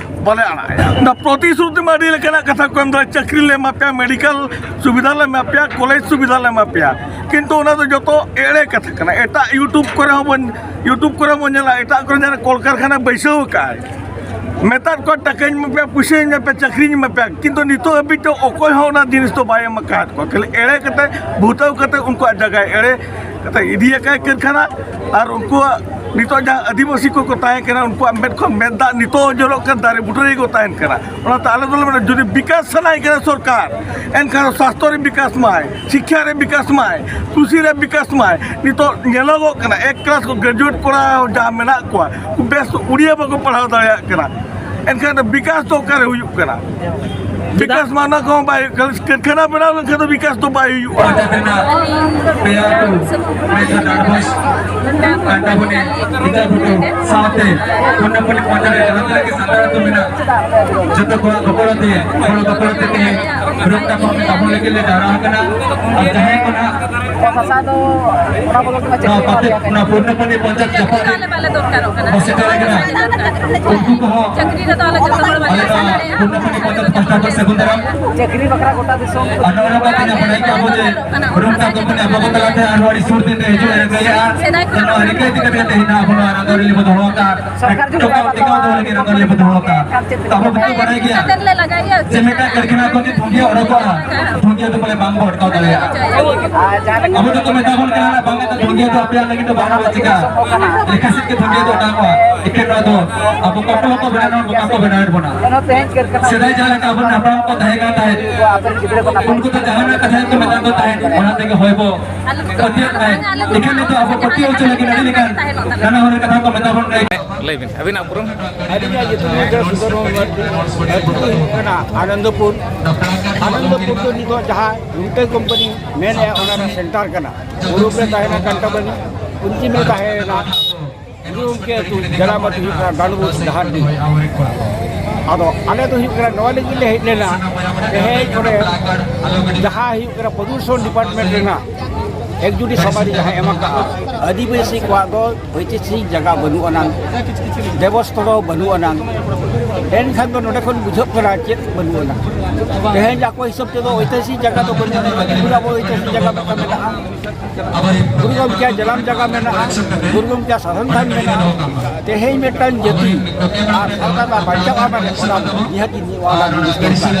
ᱵᱟᱞᱮ ᱟᱲᱟᱜ ᱮᱫᱟ᱾ ᱚᱱᱟ ᱯᱨᱚᱛᱤᱥᱨᱩᱛᱤ ᱢᱟ ᱟᱹᱰᱤ ᱞᱮᱠᱟᱱᱟᱜ ᱠᱟᱛᱷᱟ ᱠᱚ ᱮᱢ ᱮᱫᱟ, ᱪᱟᱹᱠᱨᱤ ᱞᱮ ᱮᱢᱟ ᱯᱮᱭᱟ, ᱢᱮᱰᱤᱠᱮᱞ ᱥᱩᱵᱤᱫᱷᱟ ᱞᱮ ᱮᱢᱟ ᱯᱮᱭᱟ, ᱠᱚᱞᱮᱡᱽ ᱥᱩᱵᱤᱫᱷᱟ ᱞᱮ ᱮᱢᱟ ᱯᱮᱭᱟ, ᱠᱤᱱᱛᱩ ᱚᱱᱟ ᱫᱚ ᱡᱚᱛᱚ ᱮᱲᱮ ᱠᱟᱛᱷᱟ ᱠᱟᱱᱟ᱾ ᱮᱴᱟᱜ YouTube ᱠᱚᱨᱮ ᱦᱚᱸ ᱵᱚᱱ, YouTube ᱠᱚᱨᱮ ᱵᱚᱱ ᱧᱮᱞᱟ, ᱮᱴᱟᱜ ᱠᱚᱨᱮ ᱡᱟᱦᱟᱸ ᱠᱚᱞᱠᱟᱨᱠᱷᱟᱱᱟ ᱵᱟᱹᱭᱥᱟᱹᱣ ᱟᱠᱟᱫ ᱟᱭ, ᱢᱮᱛᱟᱫ ᱠᱚᱣᱟ ᱴᱟᱠᱟᱧ ᱮᱢᱟ ᱯᱮᱭᱟ, ᱯᱩᱭᱥᱟᱹᱧ ᱮᱢᱟ ᱯᱮᱭᱟ, ᱪᱟᱹᱠᱨᱤᱧ ᱮᱢᱟ ᱯᱮᱭᱟ, ᱠᱤᱱᱛᱩ ᱱᱤᱛᱚᱜ ᱦᱟᱹᱵᱤᱡ ᱛᱮ ᱚᱠᱚᱭ ᱦᱚᱸ ᱚᱱᱟ ᱡᱤᱱᱤᱥ ᱫᱚ ᱵᱟᱭ ᱮᱢ ᱟᱠᱟᱫ ᱠᱚᱣᱟ᱾ ᱠᱷᱟᱹᱞᱤ ᱮᱲᱮ ᱠᱟᱛᱮ, ᱵᱷᱩᱛᱟᱹᱣ ᱠᱟᱛᱮ ᱩᱱᱠᱩᱣᱟᱜ ᱡᱟᱭᱜᱟ ᱮᱲᱮ ᱠᱟᱛᱮ ᱤᱫᱤ ᱟᱠᱟᱫ ᱠᱟᱹᱨᱠᱷᱟᱱᱟ᱾ ᱟᱨ ᱩᱱᱠᱩᱣᱟᱜ ᱱᱤᱛᱚᱜ ᱡᱟᱦᱟᱸ ᱟᱹᱫᱤᱵᱟᱹᱥᱤ ᱠᱚᱠᱚ ᱛᱟᱦᱮᱸ ᱠᱟᱱᱟ, ᱩᱱᱠᱩᱣᱟᱜ ᱢᱮᱫ ᱠᱷᱚᱱ ᱢᱮᱫ ᱫᱟᱜ ᱱᱤᱛᱚᱜ ᱦᱚᱸ ᱡᱚᱨᱚᱜ ᱠᱟᱱ, ᱫᱟᱨᱮ ᱵᱩᱴᱟᱹ ᱨᱮᱜᱮ ᱠᱚ ᱛᱟᱦᱮᱱ ᱠᱟᱱᱟ᱾ ᱚᱱᱟᱛᱮ ᱟᱞᱮ ᱫᱚᱞᱮ ᱢᱮᱱᱟ, ᱡᱩᱫᱤ ᱵᱤᱠᱟᱥ ᱥᱟᱱᱟᱭᱮ ᱠᱟᱱᱟ ᱥᱚᱨᱠᱟᱨ, ᱮᱱᱠᱷᱟᱱ ᱥᱟᱥᱛᱷᱚ ᱨᱮ ᱵᱤᱠᱟᱥ ᱢᱟᱭ, ᱥᱤᱠᱠᱷᱟ ᱨᱮ ᱵᱤᱠᱟᱥ ᱢᱟᱭ, ᱠᱨᱤᱥᱤ ᱨᱮ ᱵᱤᱠᱟᱥ ᱢᱟᱭ᱾ ᱱᱤᱛᱚᱜ ᱧᱮᱞᱚᱜᱚᱜ ᱠᱟᱱᱟ, ᱮᱠ ᱠᱞᱟᱥ ᱠᱚ ᱜᱨᱮᱡᱩᱭᱮᱴ ᱠᱚᱲᱟ ᱡᱟᱦᱟᱸ ᱢᱮᱱᱟᱜ ᱠᱚᱣᱟ, ᱵᱮᱥ ᱩᱲᱤᱭᱟ ᱵᱟᱠᱚ ᱯᱟᱲᱦᱟᱣ ᱫᱟᱲᱮᱭᱟᱜ ᱠᱟᱱᱟ᱾ ᱮᱱᱠᱷᱟᱱ ᱫᱚ ᱵᱤᱠᱟᱥ ᱫᱚ ᱚᱠᱟᱨᱮ ᱦᱩᱭᱩᱜ ᱠᱟᱱᱟ? ᱵᱤᱠᱟᱥ ᱢᱟ ᱚᱱᱟ ᱠᱚᱦᱚᱸ ᱵᱟᱭ ᱦᱩᱭᱩᱜ ᱠᱟᱱᱟ᱾ ᱠᱟᱹᱨᱠᱷᱟᱱᱟ ᱵᱮᱱᱟᱣ ᱞᱮᱱᱠᱷᱟᱱ ᱫᱚ ᱵᱤᱠᱟᱥ ᱫᱚ ᱵᱟᱭ ᱦᱩᱭᱩᱜᱼᱟ᱾ ᱯᱮᱭᱟ ᱟᱹᱛᱩ, ᱢᱮᱱᱠᱷᱟᱱ ᱰᱟᱸᱰᱵᱳᱥ, ᱠᱟᱱᱴᱟᱵᱚᱱᱤ, ᱵᱤᱫᱽᱫᱟᱯᱩᱨ ᱥᱟᱶᱛᱮ ᱯᱩᱱᱱᱟᱯᱚᱞᱤ ᱯᱚᱧᱪᱟᱭᱮᱛ ᱨᱮ ᱡᱟᱦᱟᱸ ᱛᱤᱱᱟᱹᱜ ᱜᱮ ᱥᱟᱱᱛᱟᱲ ᱟᱹᱛᱩ ᱢᱮᱱᱟᱜ, ᱡᱚᱛᱚ ᱠᱚᱣᱟᱜ ᱜᱚᱯᱚᱲᱚ ᱛᱮ, ᱜᱚᱲᱚ ᱜᱚᱯᱚᱲᱚ ᱛᱮ ᱛᱮᱦᱮᱧ ᱨᱩᱢ ᱛᱟᱯᱟᱢ ᱛᱟᱵᱚᱱ ᱞᱟᱹᱜᱤᱫ ᱞᱮ ᱡᱟᱣᱨᱟ ᱟᱠᱟᱱᱟ᱾ ᱟᱨ ᱡᱟᱦᱟᱸᱭ ᱠᱚ ᱱᱟᱦᱟᱜ ᱚᱛ ᱦᱟᱥᱟ ᱫᱚ ᱚᱱᱟ ᱵᱚᱫᱚᱞ ᱛᱮ ᱱᱚᱣᱟ ᱪᱟᱹᱠᱨᱤ ᱯᱟᱛᱮ, ᱮᱢᱟ ᱯᱮᱭᱟ᱾ ᱱᱚᱣᱟ ᱯᱩᱨᱱᱟᱯᱚᱞᱤ ᱯᱚᱧᱪᱟᱭᱮᱛ ᱡᱟᱯᱟᱜ ᱨᱮ ᱵᱟᱞᱮ ᱫᱚᱨᱠᱟᱨᱚᱜ ᱠᱟᱱᱟ᱾ ᱵᱚ ᱥᱮᱴᱮᱨ ᱟᱠᱟᱱᱟ᱾ ᱩᱱᱠᱩ ᱠᱚᱦᱚᱸ ᱪᱟᱹᱠᱨᱤ ᱨᱮᱫᱚ ᱟᱞᱮ ᱡᱚᱛᱚ ᱦᱚᱲ ᱵᱟᱞᱮ ᱟᱞᱮ ᱱᱚᱣᱟ ᱥᱮᱞᱮᱫᱚᱜᱼᱟ᱾ ᱯᱩᱨᱱᱟᱯᱚᱞᱤ ᱯᱚᱧᱪᱟᱭᱮᱛ ᱯᱟᱦᱴᱟ ᱠᱷᱚᱱ ᱥᱟᱹᱜᱩᱱ ᱫᱟᱨᱟᱢ᱾ ᱪᱟᱹᱠᱨᱤ ᱵᱟᱠᱷᱨᱟ ᱜᱚᱴᱟ ᱫᱤᱥᱚᱢ᱾ ᱟᱨ ᱱᱚᱜᱼᱚᱭ ᱱᱚᱝᱠᱟ ᱛᱮ ᱧᱟᱯᱟᱢ ᱠᱟᱱᱟ ᱵᱚ ᱡᱮ ᱨᱩᱢ ᱛᱟᱠᱚ ᱠᱷᱚᱱ ᱟᱵᱚ ᱠᱚ ᱛᱟᱞᱟᱛᱮ ᱟᱨᱦᱚᱸ ᱟᱹᱰᱤ ᱥᱩᱨ ᱫᱤᱱ ᱨᱮ ᱦᱤᱡᱩᱜ ᱮ ᱨᱤᱠᱟᱹᱭᱮᱫᱼᱟ᱾ ᱥᱮᱫᱟᱭ ᱠᱷᱚᱱ ᱱᱚᱣᱟ ᱨᱤᱠᱟᱹ ᱤᱫᱤ ᱠᱟᱛᱮ ᱛᱮᱦᱮᱧ ᱟᱵᱚ ᱱᱚᱣᱟ ᱨᱟᱸᱫᱚᱨ ᱨᱮᱞᱤ ᱵᱚ ᱫᱚᱦᱚ ᱟᱠᱟᱫᱼᱟ᱾ ᱥᱚᱨᱠᱟᱨ ᱡᱩᱫᱤ ᱴᱮᱠᱟᱣ, ᱵᱟᱭ ᱴᱮᱠᱟᱣ ᱫᱚᱦᱚ ᱞᱟᱹᱜᱤᱫ ᱨᱟᱸᱫᱚᱨ ᱨᱮᱞᱤ ᱵᱚ ᱫᱚᱦᱚ ᱟᱠᱟᱫᱼᱟ᱾ ᱛᱚ ᱟᱵᱚ ᱵᱚᱱ ᱵᱟᱲᱟᱭ ᱜᱮᱭᱟ ᱠᱟᱛᱮ ᱞᱮ ᱞᱟᱜᱟᱭᱟ᱾ ᱡᱮ ᱢᱤᱫᱴᱟᱝ ᱠᱟᱹᱨᱠᱷᱟᱱᱟ ᱠᱷᱚᱱ ᱡᱩᱫᱤ ᱫᱷᱩᱝᱜᱤᱭᱟᱹ ᱚᱰᱚᱠᱚᱜᱼᱟ, ᱫᱷᱩᱝᱜᱤᱭᱟᱹ ᱫᱚ ᱵᱚᱞᱮ ᱵᱟᱝ ᱵᱚ ᱟᱴᱠᱟᱣ ᱫᱟᱲᱮᱭᱟᱜᱼᱟ᱾ ᱟᱨ ᱡᱟᱦᱟᱸ ᱞᱮᱠᱟ ᱟᱵᱚ ᱫᱚᱠᱚ ᱢᱮᱛᱟ ᱵᱚᱱ ᱠᱟᱱᱟ, ᱵᱟᱝ ᱫᱚ ᱫᱷᱩᱝᱜᱤᱭᱟᱹ ᱫᱚ ᱟᱯᱮᱭᱟᱜ ᱞᱟᱹᱜᱤᱫ ᱫᱚ ᱵᱟᱝ ᱦᱩᱭᱩᱜᱼᱟ, ᱪᱤᱠᱟ ᱞᱮᱠᱷᱟ ᱥᱮᱫ ᱜᱮ ᱫᱷᱩᱝᱜᱤᱭᱟᱹ ᱫᱚ ᱚᱰᱚᱠᱚᱜᱼᱟ᱾ ᱮᱠᱮᱱ ᱱᱚᱣᱟ ᱫᱚ ᱟᱵᱚ ᱠᱚ ᱠᱚ ᱵᱮᱱᱟᱣ, ᱵᱚᱠᱟ ᱠᱚ ᱵᱮᱱᱟᱣᱮᱫ ᱵᱚᱱᱟ᱾ ᱥᱮᱫᱟᱭ ᱡᱟᱦᱟᱸ ᱞᱮᱠᱟ ᱟᱵᱚᱨᱮᱱ ᱦᱟᱯᱲᱟᱢ ᱠᱚ ᱛᱟᱦᱮᱸ ᱠᱟᱱ ᱛᱟᱦᱮᱸᱫ, ᱩᱱᱠᱩ ᱫᱚ ᱡᱟᱦᱟᱱᱟᱜ ᱠᱟᱛᱷᱟ ᱜᱮᱠᱚ ᱢᱮᱛᱟᱜ ᱠᱚ ᱛᱟᱦᱮᱸᱫ, ᱚᱱᱟ ᱛᱮᱜᱮ ᱦᱚᱭ ᱵᱚ ᱯᱟᱹᱛᱭᱟᱹᱜ ᱛᱟᱦᱮᱸᱫ᱾ ᱮᱠᱷᱟᱱ ᱱᱤᱛᱚᱜ ᱟᱵᱚ ᱯᱟᱹᱛᱭᱟᱹᱣ ᱞᱟᱹᱜᱤᱫ ᱟᱹᱰᱤ ᱞᱮᱠᱟᱱ ᱱᱟᱱᱟ ᱦᱩᱱᱟᱹᱨ ᱠᱟᱛᱷᱟ ᱠᱚ ᱢᱮᱛᱟ ᱵᱚᱱ ᱠᱟᱱᱟ᱾ ᱞᱟᱹᱭ ᱵᱤᱱ, ᱟᱹᱵᱤᱱᱟᱜ ᱩᱯᱨᱩᱢ? ᱟᱹᱞᱤᱧᱟᱜ ᱧᱩᱛᱩᱢ ᱫᱚ ᱥᱩᱫᱷᱟᱹᱨ ᱢᱩᱨᱢᱩ᱾ ᱟᱹᱛᱩ ᱫᱚ ᱦᱩᱭᱩᱜ ᱠᱟᱱᱟ ᱟᱱᱚᱱᱫᱚᱯᱩᱨ᱾ ᱟᱱᱚᱱᱫᱚᱯᱩᱨ ᱫᱚ ᱱᱤᱛᱚᱜ ᱡᱟᱦᱟᱸ ᱨᱩᱴᱮ ᱠᱳᱢᱯᱟᱱᱤ ᱢᱮᱱᱮᱫᱼᱟ, ᱚᱱᱟ ᱨᱮᱱᱟᱜ ᱥᱮᱱᱴᱟᱨ ᱠᱟᱱᱟ᱾ ᱯᱩᱨᱩᱵ ᱨᱮ ᱛᱟᱦᱮᱱᱟ ᱠᱟᱱᱴᱟᱵᱟᱱᱤ, ᱯᱚᱪᱷᱤᱢ ᱨᱮ ᱛᱟᱦᱮᱱᱟ ᱜᱩᱨᱩ ᱜᱚᱢᱠᱮ ᱟᱹᱛᱩ, ᱡᱟᱱᱟᱢ ᱟᱹᱛᱩ ᱦᱩᱭᱩᱜ ᱠᱟᱱᱟ ᱰᱟᱸᱰᱵᱳᱥ ᱰᱟᱦᱟᱨᱰᱤ᱾ ᱟᱫᱚ ᱟᱞᱮ ᱫᱚ ᱦᱩᱭᱩᱜ ᱠᱟᱱᱟ ᱱᱚᱣᱟ ᱞᱟᱹᱜᱤᱫ ᱞᱮ ᱦᱮᱡ ᱞᱮᱱᱟ, ᱛᱮᱦᱮᱧ ᱚᱸᱰᱮ ᱡᱟᱦᱟᱸ ᱦᱩᱭᱩᱜ ᱠᱟᱱᱟ ᱯᱨᱚᱫᱩᱥᱚᱱ ᱰᱤᱯᱟᱨᱴᱢᱮᱱᱴ ᱨᱮᱱᱟᱜ ᱮᱠᱡᱩᱴᱤ ᱥᱚᱵᱷᱟ ᱨᱮ ᱡᱟᱦᱟᱸ ᱮᱢ ᱟᱠᱟᱫᱼᱟ, ᱟᱹᱫᱤᱵᱟᱹᱥᱤ ᱠᱚᱣᱟᱜ ᱫᱚ ᱳᱭᱛᱤᱦᱟᱥᱤᱠ ᱡᱟᱭᱜᱟ ᱵᱟᱹᱱᱩᱜ ᱟᱱᱟᱝ, ᱫᱮᱵᱚᱥᱛᱷᱚᱞ ᱦᱚᱸ ᱵᱟᱹᱱᱩᱜ ᱟᱱᱟᱝ᱾ ᱮᱱᱠᱷᱟᱱ ᱫᱚ ᱱᱚᱰᱮ ᱠᱷᱚᱱ ᱵᱩᱡᱷᱟᱹᱜ ᱠᱟᱱᱟ ᱪᱮᱫ ᱵᱟᱹᱱᱩᱜ ᱟᱱᱟᱝ᱾ ᱛᱮᱦᱮᱧ ᱟᱠᱚ ᱦᱤᱥᱟᱹᱵ ᱛᱮᱫᱚ ᱳᱭᱛᱤᱦᱟᱥᱤᱠ ᱡᱟᱭᱜᱟ ᱫᱚ ᱵᱟᱹᱱᱩᱜ ᱟᱱᱟᱝ, ᱟᱹᱫᱤᱵᱟᱹᱥᱤ ᱟᱵᱚ ᱳᱭᱛᱤᱦᱟᱥᱤᱠ ᱡᱟᱭᱜᱟ ᱢᱤᱫᱴᱟᱝ ᱢᱮᱱᱟᱜᱼᱟ, ᱜᱩᱨᱩ ᱜᱚᱢᱠᱮᱭᱟᱜ ᱡᱟᱱᱟᱢ ᱡᱟᱭᱜᱟ ᱢᱮᱱᱟᱜᱼᱟ, ᱜᱩᱨᱩ ᱜᱚᱢᱠᱮᱭᱟᱜ ᱥᱟᱥᱚᱱ ᱛᱷᱟᱱ ᱢᱮᱱᱟᱜᱼᱟ᱾ ᱛᱮᱦᱮᱧ ᱢᱤᱫᱴᱟᱝ ᱡᱟᱹᱛᱤ ᱟᱨ ᱥᱟᱶᱛᱟ ᱫᱚ ᱵᱟᱧᱪᱟᱣ ᱟᱵᱟᱫ ᱨᱮ ᱱᱤᱦᱟᱹᱛ ᱤᱧ ᱱᱚᱣᱟ ᱞᱟᱹᱜᱤᱫ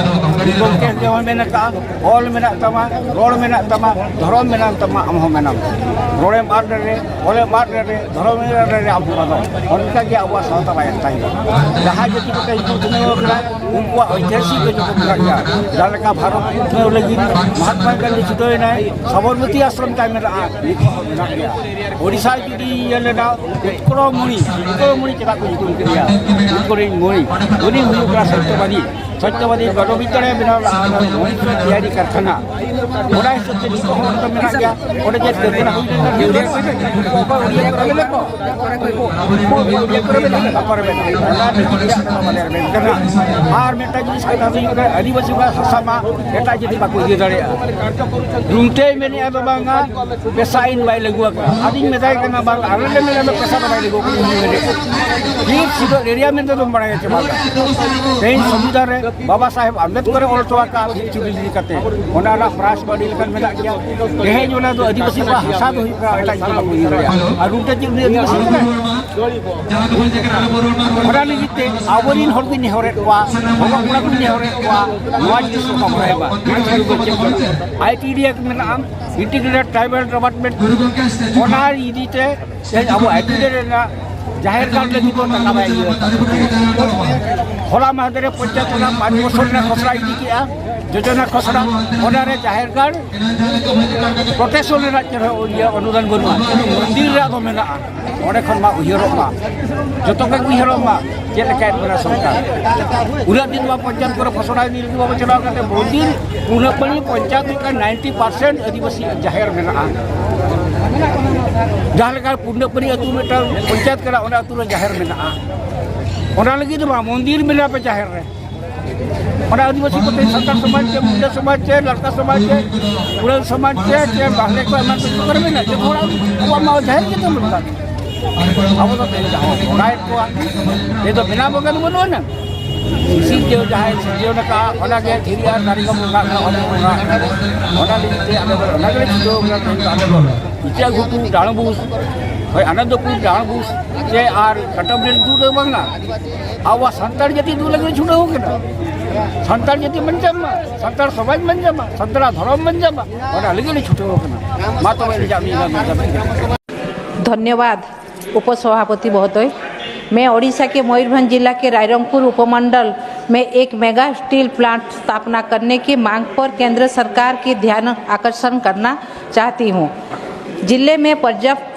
ᱜᱩᱨᱩ ᱜᱚᱢᱠᱮ ᱦᱚᱸ ᱢᱮᱱ ᱟᱠᱟᱫᱼᱟ, ᱚᱞ ᱢᱮᱱᱟᱜ ᱛᱟᱢᱟ, ᱨᱚᱲ ᱢᱮᱱᱟᱜ ᱛᱟᱢᱟ, ᱫᱷᱚᱨᱚᱢ ᱢᱮᱱᱟᱜ ᱛᱟᱢᱟ, ᱟᱢ ᱦᱚᱸ ᱢᱮᱱᱟᱢ᱾ ᱨᱚᱲᱮᱢ ᱟᱫ ᱞᱮᱨᱮ, ᱚᱞᱮᱢ ᱟᱫ ᱞᱮᱨᱮ, ᱫᱷᱚᱨᱚᱢ ᱮᱢ ᱟᱫ ᱞᱮᱨᱮ, ᱟᱢ ᱦᱚᱸ ᱟᱫᱚᱜ᱾ ᱚᱱᱠᱟ ᱜᱮ ᱟᱵᱚᱣᱟᱜ ᱥᱟᱶᱛᱟ ᱵᱟᱭ ᱛᱟᱦᱮᱱᱟ᱾ ᱡᱟᱦᱟᱸ ᱡᱟᱹᱛᱤ ᱠᱚᱛᱮ ᱧᱩᱛᱩᱢ ᱩᱛᱱᱟᱹᱣ ᱟᱠᱟᱱᱟ, ᱩᱱᱠᱩᱣᱟᱜ ᱳᱭᱛᱤᱦᱟᱥᱤᱠ ᱜᱮ ᱡᱚᱛᱚ ᱢᱮᱱᱟᱜ ᱜᱮᱭᱟ᱾ ᱡᱟᱦᱟᱸ ᱞᱮᱠᱟ ᱵᱷᱟᱨᱚᱛ ᱩᱛᱱᱟᱹᱣ ᱞᱟᱹᱜᱤᱫ ᱢᱚᱦᱟᱛᱢᱟ ᱜᱟᱱᱫᱷᱤ ᱪᱷᱩᱴᱟᱹᱣ ᱮᱱᱟᱭ, ᱥᱟᱵᱚᱨᱢᱚᱛᱤ ᱟᱥᱨᱚᱢ ᱛᱟᱭ ᱢᱮᱱᱟᱜᱼᱟ, ᱱᱤᱛ ᱦᱚᱸ ᱢᱮᱱᱟᱜ ᱜᱮᱭᱟ᱾ ᱳᱰᱤᱥᱟ ᱡᱩᱫᱤ ᱤᱭᱟᱹ ᱞᱮᱱᱟ, ᱩᱛᱠᱚᱲ ᱢᱩᱱᱤ, ᱩᱛᱠᱚᱲ ᱢᱩᱱᱤ ᱪᱮᱫᱟᱜ ᱠᱚ ᱧᱩᱛᱩᱢ ᱠᱮᱫᱮᱭᱟ? ᱩᱛᱠᱚᱲ ᱢᱩᱱᱤ, ᱩᱱᱤ ᱦᱩᱭᱩᱜ ᱠᱟᱱᱟ ᱥᱚᱛᱭᱚᱵᱟᱫᱤ᱾ ᱥᱚᱛᱭᱚᱵᱟᱫᱤ ᱜᱚᱰᱚ ᱵᱤᱫᱽᱫᱟᱹᱲᱮ ᱵᱮᱱᱟᱣ ᱞᱮᱫᱼᱟ, ᱚᱱᱟ ᱢᱚᱱᱤᱥ ᱛᱮᱭᱟᱨᱤ ᱠᱟᱨᱠᱷᱟᱱᱟ᱾ ᱚᱱᱟ ᱦᱤᱥᱟᱹᱵ ᱛᱮ ᱱᱤᱛᱚᱜ ᱦᱚᱸ ᱚᱸᱰᱮ ᱢᱮᱱᱟᱜ ᱜᱮᱭᱟ᱾ ᱚᱸᱰᱮ ᱡᱮ ᱠᱟᱹᱨᱠᱷᱟᱱᱟ ᱦᱩᱭ ᱞᱮᱱᱟ, ᱚᱠᱚᱭ ᱩᱲᱤᱭᱟ ᱠᱚᱨᱮ ᱢᱮᱱᱟᱜ ᱠᱚᱣᱟ? ᱩᱲᱤᱭᱟ ᱠᱚᱨᱮ ᱢᱮᱱᱟᱜ ᱠᱚᱣᱟ? ᱚᱠᱟ ᱨᱮ ᱢᱮᱱᱟᱜ ᱠᱚᱣᱟ? ᱚᱱᱟ ᱨᱮᱱᱟᱜ ᱪᱮᱫ ᱨᱮᱭᱟᱜ ᱠᱟᱛᱷᱟ ᱵᱟᱞᱮ ᱨᱮᱵᱮᱱ ᱠᱟᱱᱟ᱾ ᱟᱨ ᱢᱤᱫᱴᱟᱝ ᱡᱤᱱᱤᱥ ᱠᱟᱛᱷᱟ ᱫᱚ ᱦᱩᱭᱩᱜ ᱠᱟᱱᱟ, ᱟᱹᱫᱤᱵᱟᱹᱥᱤ ᱠᱚᱣᱟᱜ ᱦᱟᱥᱟ ᱢᱟ ᱮᱴᱟᱜ ᱡᱟᱹᱛᱤ ᱵᱟᱠᱚ ᱤᱫᱤ ᱫᱟᱲᱮᱭᱟᱜᱼᱟ᱾ ᱨᱩᱢᱴᱮᱭ ᱢᱮᱱᱮᱫᱼᱟ ᱫᱚ ᱵᱟᱝᱟ, ᱯᱮᱥᱟ ᱟᱹᱭᱤᱱ ᱵᱟᱭ ᱞᱟᱹᱜᱩ ᱟᱠᱟᱫᱟ᱾ ᱟᱫᱚᱧ ᱢᱮᱛᱟᱭ ᱠᱟᱱᱟ, "ᱵᱟᱝ, ᱟᱞᱮ ᱞᱮ ᱢᱮᱱᱟ ᱫᱚ ᱯᱮᱥᱟ ᱫᱚ ᱵᱟᱭ ᱞᱟᱹᱜᱩ ᱟᱠᱟᱫᱟ, ᱤᱧ ᱢᱮᱱᱮᱫ ᱯᱷᱤᱯᱛᱷ ᱥᱤᱰᱩᱞ ᱮᱨᱤᱭᱟ ᱢᱮᱱᱛᱮ ᱫᱚᱢ ᱵᱟᱲᱟᱭᱟ ᱪᱮ ᱵᱟᱝ?" ᱛᱮᱦᱮᱧ ᱥᱚᱝᱵᱤᱫᱷᱟᱱ ᱨᱮ ᱵᱟᱵᱟ ᱥᱟᱦᱮᱵᱽ ᱟᱢᱵᱮᱫᱠᱚᱨ ᱮ ᱚᱞ ᱦᱚᱴᱚ ᱟᱠᱟᱫ ᱯᱷᱤᱯᱛᱷ ᱥᱤᱰᱩᱞ ᱤᱫᱤ ᱠᱟᱛᱮ, ᱚᱱᱟ ᱨᱮᱱᱟᱜ ᱯᱨᱟᱭᱥ ᱵᱟᱹᱰᱤ ᱞᱮᱠᱟᱱ ᱢᱮᱱᱟᱜ ᱜᱮᱭᱟ᱾ ᱛᱮᱦᱮᱧ ᱚᱱᱟ ᱫᱚ ᱟᱹᱫᱤᱵᱟᱹᱥᱤ ᱠᱚᱣᱟᱜ ᱦᱟᱥᱟ ᱫᱚ ᱦᱩᱭᱩᱜ ᱠᱟᱱᱟ, ᱮᱴᱟᱜ ᱡᱟᱹᱛᱤ ᱵᱟᱠᱚ ᱤᱫᱤ ᱫᱟᱲᱮᱭᱟᱜᱼᱟ᱾ ᱟᱨ ᱨᱩᱴᱮ ᱪᱮᱫ ᱩᱱᱤ ᱟᱹᱫᱤᱵᱟᱹᱥᱤ ᱠᱟᱱᱟᱭ? ᱚᱱᱟ ᱞᱟᱹᱜᱤᱫ ᱛᱮ ᱟᱵᱚᱨᱮᱱ ᱦᱚᱲ ᱠᱚᱧ ᱱᱮᱦᱚᱨᱮᱫ ᱠᱚᱣᱟ, ᱵᱟᱵᱟ ᱠᱚᱲᱟ ᱠᱚᱧ ᱱᱮᱦᱚᱨᱮᱫ ᱠᱚᱣᱟ, ᱱᱚᱣᱟ ᱡᱤᱱᱤᱥ ᱠᱚ ᱵᱟᱵᱚᱱ ᱦᱮᱸ ᱵᱟ᱾ ᱟᱭ ᱴᱤ ᱰᱤ ᱮ ᱢᱮᱱᱟᱜᱼᱟ, ᱤᱱᱴᱤᱜᱨᱮᱴᱮᱰ ᱴᱨᱟᱭᱵᱟᱞ ᱰᱮᱵᱷᱞᱚᱯᱢᱮᱱᱴ, ᱚᱱᱟ ᱤᱫᱤ ᱛᱮ ᱛᱮᱦᱮᱧ ᱟᱵᱚ ᱟᱭ ᱴᱤ ᱰᱤ ᱮ ᱨᱮᱱᱟᱜ ᱡᱟᱦᱮᱨ ᱜᱟᱲ ᱞᱟᱹᱜᱤᱫ ᱫᱚ ᱴᱟᱠᱟ ᱵᱟᱭ ᱤᱭᱟᱹ ᱟᱠᱟᱫ᱾ ᱦᱚᱞᱟ ᱢᱟᱦᱫᱮᱨ ᱨᱮ ᱯᱚᱧᱪᱟᱭᱮᱛ ᱨᱮᱱᱟᱜ ᱯᱟᱸᱪ ᱵᱚᱪᱷᱚᱨ ᱨᱮᱱᱟᱜ ᱠᱷᱚᱥᱲᱟ ᱤᱫᱤ ᱠᱮᱜᱼᱟ, ᱡᱳᱡᱚᱱᱟ ᱠᱷᱚᱥᱲᱟ, ᱚᱱᱟ ᱨᱮ ᱡᱟᱦᱮᱨ ᱜᱟᱲ ᱯᱨᱚᱴᱮᱠᱥᱚᱱ ᱨᱮᱱᱟᱜ ᱪᱮᱫ ᱦᱚᱸ ᱤᱭᱟᱹ ᱚᱱᱩᱫᱟᱱ ᱵᱟᱹᱱᱩᱜᱼᱟ, ᱠᱤᱱᱛᱩ ᱢᱚᱱᱫᱤᱨ ᱨᱮᱭᱟᱜ ᱫᱚ ᱢᱮᱱᱟᱜᱼᱟ᱾ ᱚᱸᱰᱮ ᱠᱷᱚᱱ ᱢᱟ ᱩᱭᱦᱟᱹᱨᱚᱜ ᱢᱟ, ᱡᱚᱛᱚ ᱜᱮ ᱩᱭᱦᱟᱹᱨᱚᱜ ᱢᱟ ᱪᱮᱫ ᱞᱮᱠᱟᱭᱮᱫ ᱵᱚᱱᱟ ᱥᱚᱨᱠᱟᱨ᱾ ᱩᱱᱟᱹᱜ ᱫᱤᱱ ᱢᱟ ᱯᱚᱧᱪᱟᱭᱮᱛ ᱠᱚᱨᱮ ᱠᱷᱚᱥᱲᱟ ᱤᱫᱤ ᱞᱟᱹᱜᱤᱫ ᱵᱟᱵᱚ ᱪᱟᱞᱟᱣ ᱠᱟᱛᱮ ᱢᱚᱱᱫᱤᱨ ᱯᱩᱱᱟᱹᱯᱟᱹᱲᱤ ᱯᱚᱧᱪᱟᱭᱮᱛ ᱦᱩᱭᱩᱜ ᱠᱟᱱᱟ, ᱱᱟᱭᱤᱱᱴᱤ ᱯᱟᱨᱥᱮᱱᱴ ᱟᱹᱫᱤᱵᱟᱹᱥᱤ ᱡᱟᱦᱮᱨ ᱢᱮᱱᱟᱜᱼᱟ᱾ ᱡᱟᱦᱟᱸ ᱞᱮᱠᱟ ᱯᱩᱱᱟᱹᱯᱟᱹᱲᱤ ᱟᱹᱛᱩ ᱢᱤᱫᱴᱟᱝ ᱯᱚᱧᱪᱟᱭᱮᱛ ᱠᱟᱱᱟ, ᱚᱱᱟ ᱟᱹᱛᱩ ᱨᱮ ᱡᱟᱦᱮᱨ ᱢᱮᱱᱟᱜᱼᱟ᱾ ᱚᱱᱟ ᱞᱟᱹᱜᱤᱫ ᱫᱚ ᱵᱟᱝ, ᱢᱚᱱᱫᱤᱨ ᱢᱮᱱᱟᱜ ᱯᱮ ᱡᱟᱦᱮᱨ ᱨᱮ᱾ ᱚᱱᱟ ᱟᱹᱫᱤᱵᱟᱹᱥᱤ ᱠᱚᱛᱮ ᱥᱟᱱᱛᱟᱲ ᱥᱚᱢᱟᱡᱽ ᱪᱮ, ᱢᱩᱱᱰᱟ ᱥᱚᱢᱟᱡᱽ ᱪᱮ, ᱞᱟᱲᱠᱟ ᱥᱚᱢᱟᱡᱽ ᱪᱮ, ᱩᱨᱟᱹᱣ ᱥᱚᱢᱟᱡᱽ ᱪᱮ, ᱪᱮ ᱵᱟᱦᱨᱮ ᱠᱚ ᱮᱢᱟᱱ ᱠᱚ ᱠᱚᱨᱮ ᱢᱮᱱᱟᱜ ᱪᱮ, ᱦᱚᱲ ᱟᱵᱚᱣᱟᱜ ᱢᱟ ᱡᱟᱦᱮᱨ ᱜᱮ ᱛᱟᱵᱚᱱ ᱠᱟᱱ᱾ ᱟᱵᱚ ᱫᱚ ᱛᱮᱦᱮᱧ ᱡᱟᱦᱟᱸ ᱵᱚᱱ ᱵᱚᱸᱜᱟᱭᱮᱫ ᱠᱚᱣᱟ, ᱱᱤᱛ ᱫᱚ ᱵᱮᱱᱟᱣ ᱵᱚᱸᱜᱟ ᱫᱚ ᱵᱟᱹᱱᱩᱜ ᱟᱱᱟ᱾ ᱥᱤᱨᱡᱟᱹᱣ ᱡᱟᱦᱟᱸᱭ ᱥᱤᱨᱡᱟᱹᱣ ᱟᱠᱟᱫ, ᱚᱱᱟ ᱜᱮ ᱫᱷᱤᱨᱤ ᱟᱨ ᱫᱟᱨᱮ ᱠᱚ ᱵᱚᱸᱜᱟ ᱠᱟᱱᱟ, ᱚᱱᱟ ᱵᱚᱸᱜᱟ ᱠᱟᱱᱟ᱾ ᱚᱱᱟ ᱞᱟᱹᱜᱤᱫ ᱛᱮ ᱟᱞᱮ ᱫᱚ ᱚᱱᱟ ᱜᱮᱞᱮ ᱪᱷᱩᱴᱟᱹᱣ ᱠᱟᱱᱟ᱾ ᱛᱮᱦᱮᱧ ᱫᱚ ᱟᱞᱮ ᱫᱚ ᱤᱪᱟᱹᱜ ᱜᱷᱩᱴᱩ, ᱰᱟᱸᱲᱵᱩᱥ, ᱦᱳᱭ, ᱟᱱᱚᱱᱫᱚᱯᱩᱨ, ᱰᱟᱸᱲᱵᱩᱥ ᱪᱮ ᱟᱨ ᱠᱟᱴᱟᱵ ᱨᱮ ᱫᱩ ᱫᱚ ᱵᱟᱝᱟ᱾ ᱟᱵᱚᱣᱟᱜ ᱥᱟᱱᱛᱟᱲ ᱡᱟᱹᱛᱤ ᱫᱩ ᱞᱟᱹᱜᱤᱫ ᱪᱷᱩᱴᱟᱹᱣ ᱠᱟᱱᱟ᱾ ᱥᱟᱱᱛᱟᱲ ᱡᱟᱹᱛᱤ ᱵᱟᱧᱪᱟᱜ ᱢᱟ, ᱥᱟᱱᱛᱟᱲ ᱥᱚᱢᱟᱡᱽ ᱵᱟᱧᱪᱟᱜ ᱢᱟ, ᱥᱟᱱᱛᱟᱲᱟᱜ ᱫᱷᱚᱨᱚᱢ ᱵᱟᱧᱪᱟᱜ ᱢᱟ, ᱚᱱᱟ ᱞᱟᱹᱜᱤᱫ ᱞᱮ ᱪᱷᱩᱴᱟᱹᱣ ᱠᱟᱱᱟ᱾ ᱢᱟ ᱛᱚᱵᱮ ᱤᱧᱟᱹᱜ ᱢᱤᱫ ᱫᱷᱟᱣ ᱢᱮᱱ ᱠᱟᱛᱮ᱾ धन्यवाद उपसभापति महोदय। मैं ओडिशा के मयूरभंज जिला के रायरंगपुर उपमंडल में एक मेगा स्टील प्लांट स्थापना करने की मांग पर केंद्र सरकार की ध्यान आकर्षण करना चाहती हूँ। जिले में पर्याप्त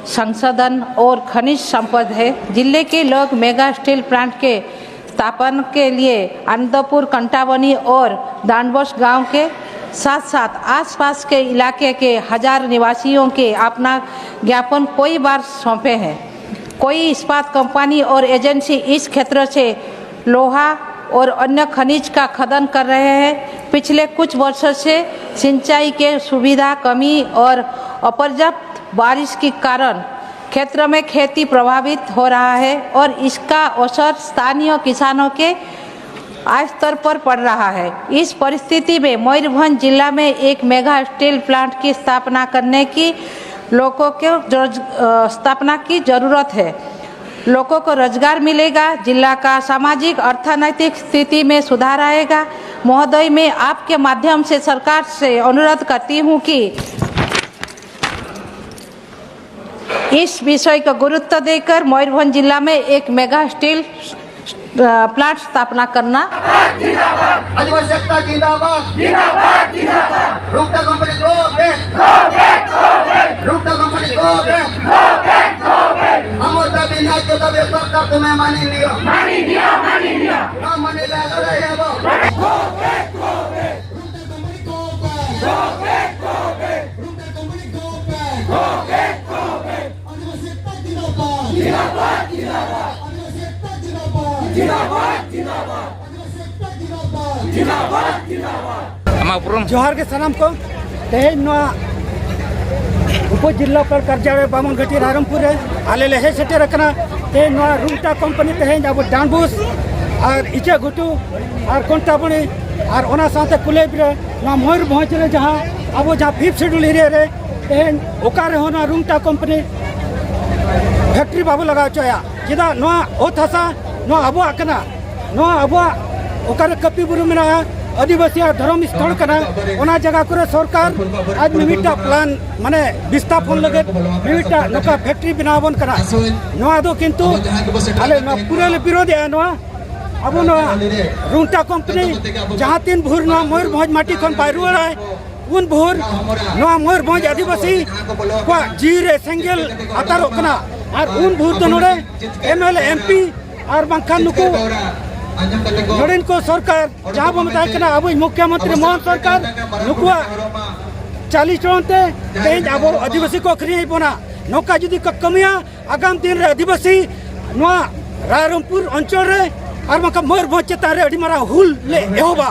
संसाधन और खनिज संपद है। जिले के लोग मेगा स्टील प्लांट के स्थापना के लिए आनंदपुर, कंटावनी और दानबस गांव के साथ साथ आसपास के इलाके के हजार निवासियों के अपना ज्ञापन कई बार सौंपे हैं। कोई इस्पात कंपनी और एजेंसी इस क्षेत्र से लोहा और अन्य खनिज का खनन कर रहे हैं। पिछले कुछ वर्षों से सिंचाई के सुविधा कमी और अपर्याप्त बारिश के कारण क्षेत्र में खेती प्रभावित हो रहा है और इसका असर स्थानीय किसानों के आय स्तर पर पड़ रहा है। इस परिस्थिति में मयूरभंज जिला में एक मेगा स्टील प्लांट की स्थापना करने की लोगों को रोज-, अ, स्थापना की जरूरत है। लोगों को रोजगार मिलेगा, जिला का सामाजिक अर्थनैतिक स्थिति में सुधार आएगा। महोदय, मैं आपके माध्यम से सरकार से अनुरोध करती हूँ कि इस विषय को गुरुत्व देकर मयूरभंज जिला में एक मेगा स्टील प्लांट स्थापना करना। आदिवासी एकता जिंदाबाद। रुंगटा कंपनी को बैक। रुंगटा कंपनी को बैक। हमारा दाबी न्याय के दाबी, सरकार तुम्हें माननीय। ना मानने लगा रहे अब। रुंगटा कंपनी को बैक। रुंगटा कंपनी को बैक। आदिवासी एकता जिंदाबाद। आदिवासी एकता जिंदाबाद। ᱟᱢᱟᱜ ᱩᱯᱨᱩᱢ? ᱡᱚᱦᱟᱨ ᱜᱮ ᱥᱟᱱᱟᱢ ᱠᱚ᱾ ᱛᱮᱦᱮᱧ ᱱᱚᱣᱟ ᱩᱯᱚ ᱡᱤᱞᱟᱯᱟᱞ ᱠᱟᱨᱡᱟᱞᱚᱭ ᱵᱟᱢᱚᱱᱜᱷᱟᱹᱴᱤ ᱨᱟᱭᱨᱚᱝᱯᱩᱨ ᱨᱮ ᱟᱞᱮ ᱞᱮ ᱦᱮᱡ ᱥᱮᱴᱮᱨ ᱟᱠᱟᱱᱟ᱾ ᱛᱮᱦᱮᱧ ᱱᱚᱣᱟ ᱨᱩᱝᱴᱟ ᱠᱳᱢᱯᱟᱱᱤ ᱛᱮᱦᱮᱧ ᱟᱵᱚ ᱰᱟᱸᱰᱵᱩᱥ ᱟᱨ ᱤᱪᱟᱹᱜᱷᱩᱴᱩ ᱟᱨ ᱠᱚᱱᱴᱟᱵᱚᱱᱤ ᱟᱨ ᱚᱱᱟ ᱥᱟᱶᱛᱮ ᱠᱩᱞᱮᱵ ᱨᱮ ᱱᱚᱣᱟ ᱢᱚᱭᱩᱨᱵᱷᱚᱸᱡᱽ ᱨᱮ ᱡᱟᱦᱟᱸ ᱟᱵᱚ ᱡᱟᱦᱟᱸ ᱯᱷᱤᱯᱛᱷ ᱥᱤᱰᱩᱞ ᱮᱨᱤᱭᱟ ᱨᱮ ᱛᱮᱦᱮᱧ ᱚᱠᱟ ᱨᱮᱦᱚᱸ ᱱᱚᱣᱟ ᱨᱩᱝᱴᱟ ᱠᱳᱢᱯᱟᱱᱤ ᱯᱷᱮᱠᱴᱨᱤ ᱵᱟᱵᱚ ᱞᱟᱜᱟᱣ ᱦᱚᱪᱚᱭᱟ᱾ ᱪᱮᱫᱟᱜ ᱱᱚᱣᱟ ᱚᱛ ᱦᱟᱥᱟ ᱱᱚᱣᱟ ᱟᱵᱚᱣᱟᱜ ᱠᱟᱱᱟ, ᱱᱚᱣᱟ ᱟᱵᱚᱣᱟᱜ ᱚᱠᱟᱨᱮ ᱠᱟᱹᱯᱤ ᱵᱩᱨᱩ ᱢᱮᱱᱟᱜᱼᱟ, ᱟᱹᱫᱤᱵᱟᱹᱥᱤᱭᱟᱜ ᱫᱷᱚᱨᱚᱢ ᱥᱛᱷᱚᱞ ᱠᱟᱱᱟ, ᱚᱱᱟ ᱡᱟᱭᱜᱟ ᱠᱚᱨᱮ ᱥᱚᱨᱠᱟᱨ ᱟᱡ ᱢᱤᱢᱤᱫᱴᱟᱜ ᱯᱞᱟᱱ ᱢᱟᱱᱮ ᱵᱤᱥᱛᱷᱟᱯᱚᱱ ᱞᱟᱹᱜᱤᱫ ᱢᱤᱢᱤᱫᱴᱟᱜ ᱱᱚᱝᱠᱟ ᱯᱷᱮᱠᱴᱨᱤ ᱵᱮᱱᱟᱣ ᱟᱵᱚᱱ ᱠᱟᱱᱟ᱾ ᱱᱚᱣᱟ ᱫᱚ ᱠᱤᱱᱛᱩ ᱟᱞᱮ ᱱᱚᱣᱟ ᱯᱩᱨᱟᱹ ᱞᱮ ᱵᱤᱨᱳᱫᱷᱮᱜᱼᱟ᱾ ᱱᱚᱣᱟ ᱟᱵᱚ ᱱᱚᱣᱟ ᱨᱩᱝᱴᱟ ᱠᱳᱢᱯᱟᱱᱤ ᱡᱟᱦᱟᱸ ᱛᱤᱱ ᱵᱷᱳᱨ ᱱᱚᱣᱟ ᱢᱚᱭᱩᱨᱵᱷᱚᱸᱡᱽ ᱢᱟᱴᱤ ᱠᱷᱚᱱ ᱵᱟᱭ ᱨᱩᱣᱟᱹᱲᱟᱭ, ᱩᱱ ᱵᱷᱳᱨ ᱱᱚᱣᱟ ᱢᱚᱭᱩᱨᱵᱷᱚᱸᱡᱽ ᱟᱹᱫᱤᱵᱟᱹᱥᱤ ᱠᱚᱣᱟᱜ ᱡᱤᱣᱤ ᱨᱮ ᱥᱮᱸᱜᱮᱞ ᱟᱛᱟᱨᱚᱜ ᱠᱟᱱᱟ᱾ ᱟᱨ ᱩᱱ ᱵᱷᱳᱨ ᱫᱚ ᱱᱚᱰᱮ M L A, M P R ᱵᱟᱝᱠᱷᱟᱱ ᱱᱩᱠᱩ ᱱᱚᱰᱮᱱ ᱠᱚ ᱥᱚᱨᱠᱟᱨ, ᱡᱟᱦᱟᱸ ᱵᱚ ᱢᱮᱛᱟᱭ ᱠᱟᱱᱟ ᱟᱵᱚᱭᱤᱡ ᱢᱩᱠᱷᱭᱚ ᱢᱚᱱᱛᱨᱤ ᱢᱳᱦᱚᱱ ᱥᱚᱨᱠᱟᱨ, ᱱᱩᱠᱩᱣᱟᱜ ᱪᱟᱹᱞᱤ ᱪᱚᱞᱚᱱ ᱛᱮ ᱛᱮᱦᱮᱧ ᱟᱵᱚ ᱟᱹᱫᱤᱵᱟᱹᱥᱤ ᱠᱚ ᱟᱹᱠᱷᱨᱤᱧᱮᱫ ᱵᱚᱱᱟ᱾ ᱱᱚᱝᱠᱟ ᱡᱩᱫᱤ ᱠᱚ ᱠᱟᱹᱢᱤᱭᱟ, ᱟᱜᱟᱢ ᱫᱤᱱ ᱨᱮ ᱟᱹᱫᱤᱵᱟᱹᱥᱤ ᱱᱚᱣᱟ ᱨᱟᱭᱨᱚᱝᱯᱩᱨ ᱚᱧᱪᱚᱞ ᱨᱮ ᱟᱨ ᱵᱟᱝᱠᱷᱟᱱ ᱢᱚᱭᱩᱨᱵᱷᱚᱸᱡᱽ ᱪᱮᱛᱟᱱ ᱨᱮ ᱟᱹᱰᱤ ᱢᱟᱨᱟᱝ ᱦᱩᱞ ᱞᱮ ᱮᱦᱚᱵᱟ᱾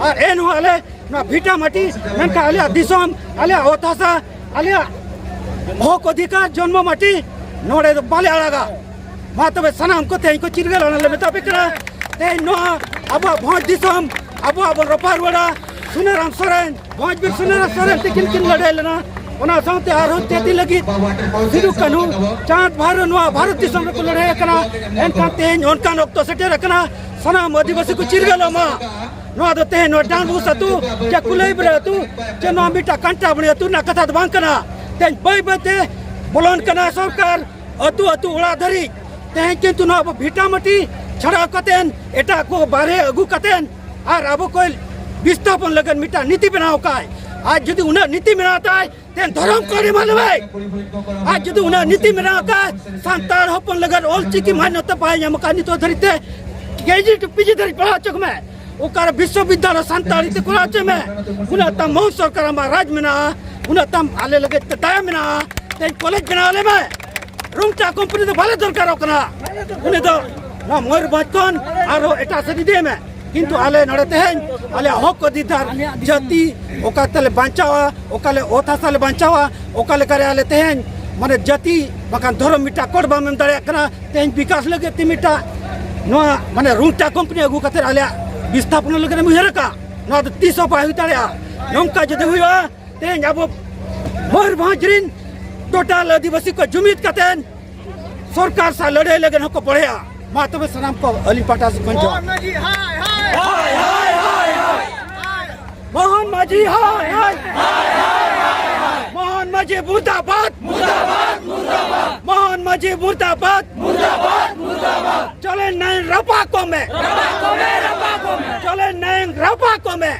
ᱟᱨ ᱮᱱᱦᱚᱸ ᱟᱞᱮ ᱱᱚᱣᱟ ᱵᱷᱤᱴᱟ ᱢᱟᱹᱴᱤ, ᱢᱮᱱᱠᱷᱟᱱ ᱟᱞᱮᱭᱟᱜ ᱫᱤᱥᱚᱢ, ᱟᱞᱮᱭᱟᱜ ᱚᱛ ᱦᱟᱥᱟ, ᱟᱞᱮᱭᱟᱜ ᱦᱚᱠ ᱚᱫᱷᱤᱠᱟᱨ ᱡᱚᱱᱢᱚ ᱢᱟᱹᱴᱤ ᱱᱚᱰᱮ ᱫᱚ ᱵᱟᱞᱮ ᱟᱲᱟᱜᱟ᱾ ᱢᱟ ᱛᱚᱵᱮ ᱥᱟᱱᱟᱢ ᱠᱚ ᱛᱮᱦᱮᱧ ᱠᱚ ᱪᱤᱨᱜᱟᱹᱞ ᱚᱱᱟ ᱞᱮ ᱢᱮᱛᱟ ᱯᱮ ᱠᱟᱱᱟ᱾ ᱛᱮᱦᱮᱧ ᱱᱚᱣᱟ ᱟᱵᱚᱣᱟᱜ ᱵᱷᱚᱸᱡᱽ ᱫᱤᱥᱚᱢ ᱟᱵᱚᱣᱟᱜ ᱵᱚᱱ ᱨᱚᱯᱷᱟ ᱨᱩᱣᱟᱹᱲᱟ᱾ ᱥᱩᱱᱟᱹᱨᱟᱢ ᱥᱚᱨᱮᱱ, ᱵᱷᱚᱸᱡᱽ ᱵᱤᱨ ᱥᱩᱱᱟᱹᱨᱟᱢ ᱥᱚᱨᱮᱱ ᱛᱤᱠᱤᱱ ᱠᱤᱱ ᱞᱟᱹᱲᱦᱟᱹᱭ ᱞᱮᱱᱟ᱾ ᱚᱱᱟ ᱥᱟᱶᱛᱮ ᱟᱨᱦᱚᱸ ᱪᱮᱫ ᱞᱟᱹᱜᱤᱫ ᱥᱤᱫᱩ ᱠᱟᱹᱱᱦᱩ ᱪᱟᱸᱫᱽ ᱵᱷᱟᱭᱨᱳ ᱱᱚᱣᱟ ᱵᱷᱟᱨᱚᱛ ᱫᱤᱥᱚᱢ ᱨᱮᱠᱚ ᱞᱟᱹᱲᱦᱟᱹᱭ ᱟᱠᱟᱱᱟ᱾ ᱮᱱᱠᱷᱟᱱ ᱛᱮᱦᱮᱧ ᱚᱱᱠᱟᱱ ᱚᱠᱛᱚ ᱥᱮᱴᱮᱨ ᱟᱠᱟᱱᱟ, ᱥᱟᱱᱟᱢ ᱟᱹᱫᱤᱵᱟᱹᱥᱤ ᱠᱚ ᱪᱤᱨᱜᱟᱹᱞᱚᱜ ᱢᱟ᱾ ᱱᱚᱣᱟ ᱫᱚ ᱛᱮᱦᱮᱧ ᱱᱚᱣᱟ ᱰᱟᱸᱰᱵᱩᱥ ᱟᱹᱛᱩ ᱪᱮ ᱠᱩᱞᱟᱹᱭᱵᱮᱨᱟ ᱟᱹᱛᱩ ᱪᱮ ᱱᱚᱣᱟ ᱢᱤᱫᱴᱟᱝ ᱠᱟᱱᱴᱟᱵᱚᱱᱤ ᱟᱹᱛᱩ ᱨᱮᱱᱟᱜ ᱠᱟᱛᱷᱟ ᱫᱚ ᱵᱟᱝ ᱠᱟᱱᱟ᱾ ᱛᱮᱦᱮᱧ ᱵᱟᱹᱭ ᱵᱟᱹᱭ ᱛᱮ ᱵᱚᱞᱚᱱ ᱠᱟᱱᱟ ᱥᱚᱨᱠᱟᱨ ᱟᱹᱛᱩ ᱟᱹᱛᱩ ᱚᱲᱟᱜ ᱫᱷᱟᱹᱨᱤᱡ᱾ ᱛᱮᱦᱮᱧ ᱠᱤᱱᱛᱩ ᱱᱚᱣᱟ ᱟᱵᱚ ᱵᱷᱤᱴᱟᱢᱟᱴᱤ ᱪᱷᱟᱲᱟᱣ ᱠᱟᱛᱮᱱ, ᱮᱴᱟᱜ ᱠᱚ ᱵᱟᱨᱦᱮ ᱟᱹᱜᱩ ᱠᱟᱛᱮᱱ, ᱟᱨ ᱟᱵᱚ ᱠᱚ ᱵᱤᱥᱛᱷᱟᱯᱚᱱ ᱞᱟᱹᱜᱤᱫ ᱢᱤᱫᱴᱟᱝ ᱱᱤᱛᱤ ᱵᱮᱱᱟᱣ ᱠᱟᱭ᱾ ᱟᱨ ᱡᱩᱫᱤ ᱩᱱᱟᱹᱜ ᱱᱤᱛᱤ ᱢᱮᱱᱟᱜ ᱛᱟᱭ, ᱛᱮᱱ ᱫᱷᱚᱨᱚᱢ ᱠᱚ ᱮᱢᱟ ᱞᱮ ᱵᱷᱟᱭ᱾ ᱟᱨ ᱡᱩᱫᱤ ᱩᱱᱟᱹᱜ ᱱᱤᱛᱤ ᱢᱮᱱᱟᱜ ᱠᱷᱟᱡ, ᱥᱟᱱᱛᱟᱲ ᱦᱚᱯᱚᱱ ᱞᱟᱹᱜᱤᱫ ᱚᱞ ᱪᱤᱠᱤ ᱢᱟᱱᱱᱚᱛᱟ ᱵᱟᱭ ᱧᱟᱢ ᱟᱠᱟᱫ ᱱᱤᱛᱚᱜ ᱫᱷᱟᱹᱨᱤᱡ ᱛᱮ, ᱠᱮᱡᱤ ᱴᱩ ᱯᱤᱡᱤ ᱫᱷᱟᱹᱨᱤᱡ ᱯᱟᱲᱦᱟᱣ ᱦᱚᱪᱚ ᱠᱚᱢᱮ᱾ ᱚᱠᱟᱨᱮ ᱵᱤᱥᱥᱚᱵᱤᱫᱽᱫᱟᱞᱚᱭ ᱥᱟᱱᱛᱟᱲᱤ ᱛᱮ ᱠᱚᱨᱟᱣ ᱦᱚᱪᱚᱭ ᱢᱮ᱾ ᱩᱱᱟᱹᱜ ᱛᱟᱢ ᱢᱚᱦᱚᱱ ᱥᱚᱨᱠᱟᱨ ᱟᱢᱟᱜ ᱨᱟᱡᱽ ᱢᱮᱱᱟᱜᱼᱟ, ᱩᱱᱟᱹᱜ ᱛᱟᱢ ᱟᱞᱮ ᱞᱟᱹᱜᱤᱫ ᱛᱮ ᱫᱟᱭᱟ ᱢᱮᱱᱟᱜᱼᱟ, ᱛᱮᱦᱮᱧ ᱠᱚᱞᱮᱡᱽ ᱵᱮᱱᱟᱣ ᱟᱞᱮ ᱢᱮ᱾ ᱨᱩᱝᱴᱟ ᱠᱳᱢᱯᱟᱱᱤ ᱫᱚ ᱵᱟᱞᱮ ᱫᱚᱨᱠᱟᱨᱚᱜ ᱠᱟᱱᱟ᱾ ᱩᱱᱤ ᱫᱚ ᱱᱚᱣᱟ ᱢᱚᱭᱩᱨᱵᱷᱚᱸᱡᱽ ᱠᱷᱚᱱ ᱟᱨᱦᱚᱸ ᱮᱴᱟᱜ ᱥᱮᱫ ᱤᱫᱤᱭᱮ ᱢᱮ᱾ ᱠᱤᱱᱛᱩ ᱟᱞᱮ ᱱᱚᱰᱮ ᱛᱮᱦᱮᱧ ᱟᱞᱮᱭᱟᱜ ᱦᱚᱠ ᱚᱫᱷᱤᱠᱟᱨ, ᱡᱟᱹᱛᱤ ᱚᱠᱟ ᱛᱮᱞᱮ ᱵᱟᱧᱪᱟᱣᱟ, ᱚᱠᱟ ᱞᱮ ᱚᱛ ᱦᱟᱥᱟ ᱞᱮ ᱵᱟᱧᱪᱟᱣᱟ, ᱚᱠᱟ ᱞᱮᱠᱟᱨᱮ ᱟᱞᱮ ᱛᱮᱦᱮᱧ ᱢᱟᱱᱮ ᱡᱟᱹᱛᱤ ᱵᱟᱠᱷᱟᱱ ᱫᱷᱚᱨᱚᱢ ᱢᱤᱫᱴᱟᱝ ᱠᱳᱰ ᱵᱟᱢ ᱮᱢ ᱫᱟᱲᱮᱭᱟᱜ ᱠᱟᱱᱟ᱾ ᱛᱮᱦᱮᱧ ᱵᱤᱠᱟᱥ ᱞᱟᱹᱜᱤᱫ ᱛᱮ ᱢᱤᱫᱴᱟᱝ ᱱᱚᱣᱟ ᱢᱟᱱᱮ ᱨᱩᱝᱴᱟ ᱠᱳᱢᱯᱟᱱᱤ ᱟᱹᱜᱩ ᱠᱟᱛᱮ ᱟᱞᱮᱭᱟᱜ ᱵᱤᱥᱛᱷᱟᱯᱚᱱᱟ ᱞᱟᱹᱜᱤᱫ ᱮᱢ ᱩᱭᱦᱟᱹᱨ ᱟᱠᱟᱫ, ᱱᱚᱣᱟ ᱫᱚ ᱛᱤᱥ ᱦᱚᱸ ᱵᱟᱭ ᱦᱩᱭ ᱫᱟᱲᱮᱭᱟᱜᱼᱟ᱾ ᱱᱚᱝᱠᱟ ᱡᱩᱫᱤ ᱦᱩᱭᱩᱜᱼᱟ, ᱛᱮᱦᱮᱧ ᱟᱵᱚ ᱢᱚᱭᱩᱨᱵᱷᱚᱸᱡᱽ ᱨᱤᱱ ᱴᱳᱴᱟᱞ ᱟᱹᱫᱤᱵᱟᱹᱥᱤ ᱠᱚ ᱡᱩᱢᱤᱫ ᱠᱟᱛᱮ ᱥᱚᱨᱠᱟᱨ ᱥᱟᱶ ᱞᱟᱹᱲᱦᱟᱹᱭ ᱞᱟᱹᱜᱤᱫ ᱦᱚᱸᱠᱚ ᱵᱚᱲᱦᱮᱜᱼᱟ᱾ ᱢᱟ ᱛᱚᱵᱮ ᱥᱟᱱᱟᱢ ᱠᱚ ᱟᱹᱞᱤᱧ ᱯᱟᱦᱴᱟ ᱥᱮᱫ ᱠᱷᱚᱱ ᱡᱚᱦᱟᱨ᱾ ᱢᱚᱦᱚᱱ ᱢᱟᱹᱡᱷᱤ ᱦᱟᱭ ᱦᱟᱭ᱾ ᱢᱚᱦᱚᱱ ᱢᱟᱹᱡᱷᱤ ᱢᱩᱨᱫᱟᱵᱟᱫ᱾ ᱢᱚᱦᱚᱱ ᱢᱟᱹᱡᱷᱤ ᱢᱩᱨᱫᱟᱵᱟᱫ᱾ ᱪᱚᱞᱮ ᱱᱟᱭᱤᱱ ᱨᱟᱯᱟᱜ ᱠᱚᱢᱮ᱾ ᱪᱚᱞᱮ ᱱᱟᱭᱤᱱ ᱨᱟᱯᱟᱜ ᱠᱚᱢᱮ᱾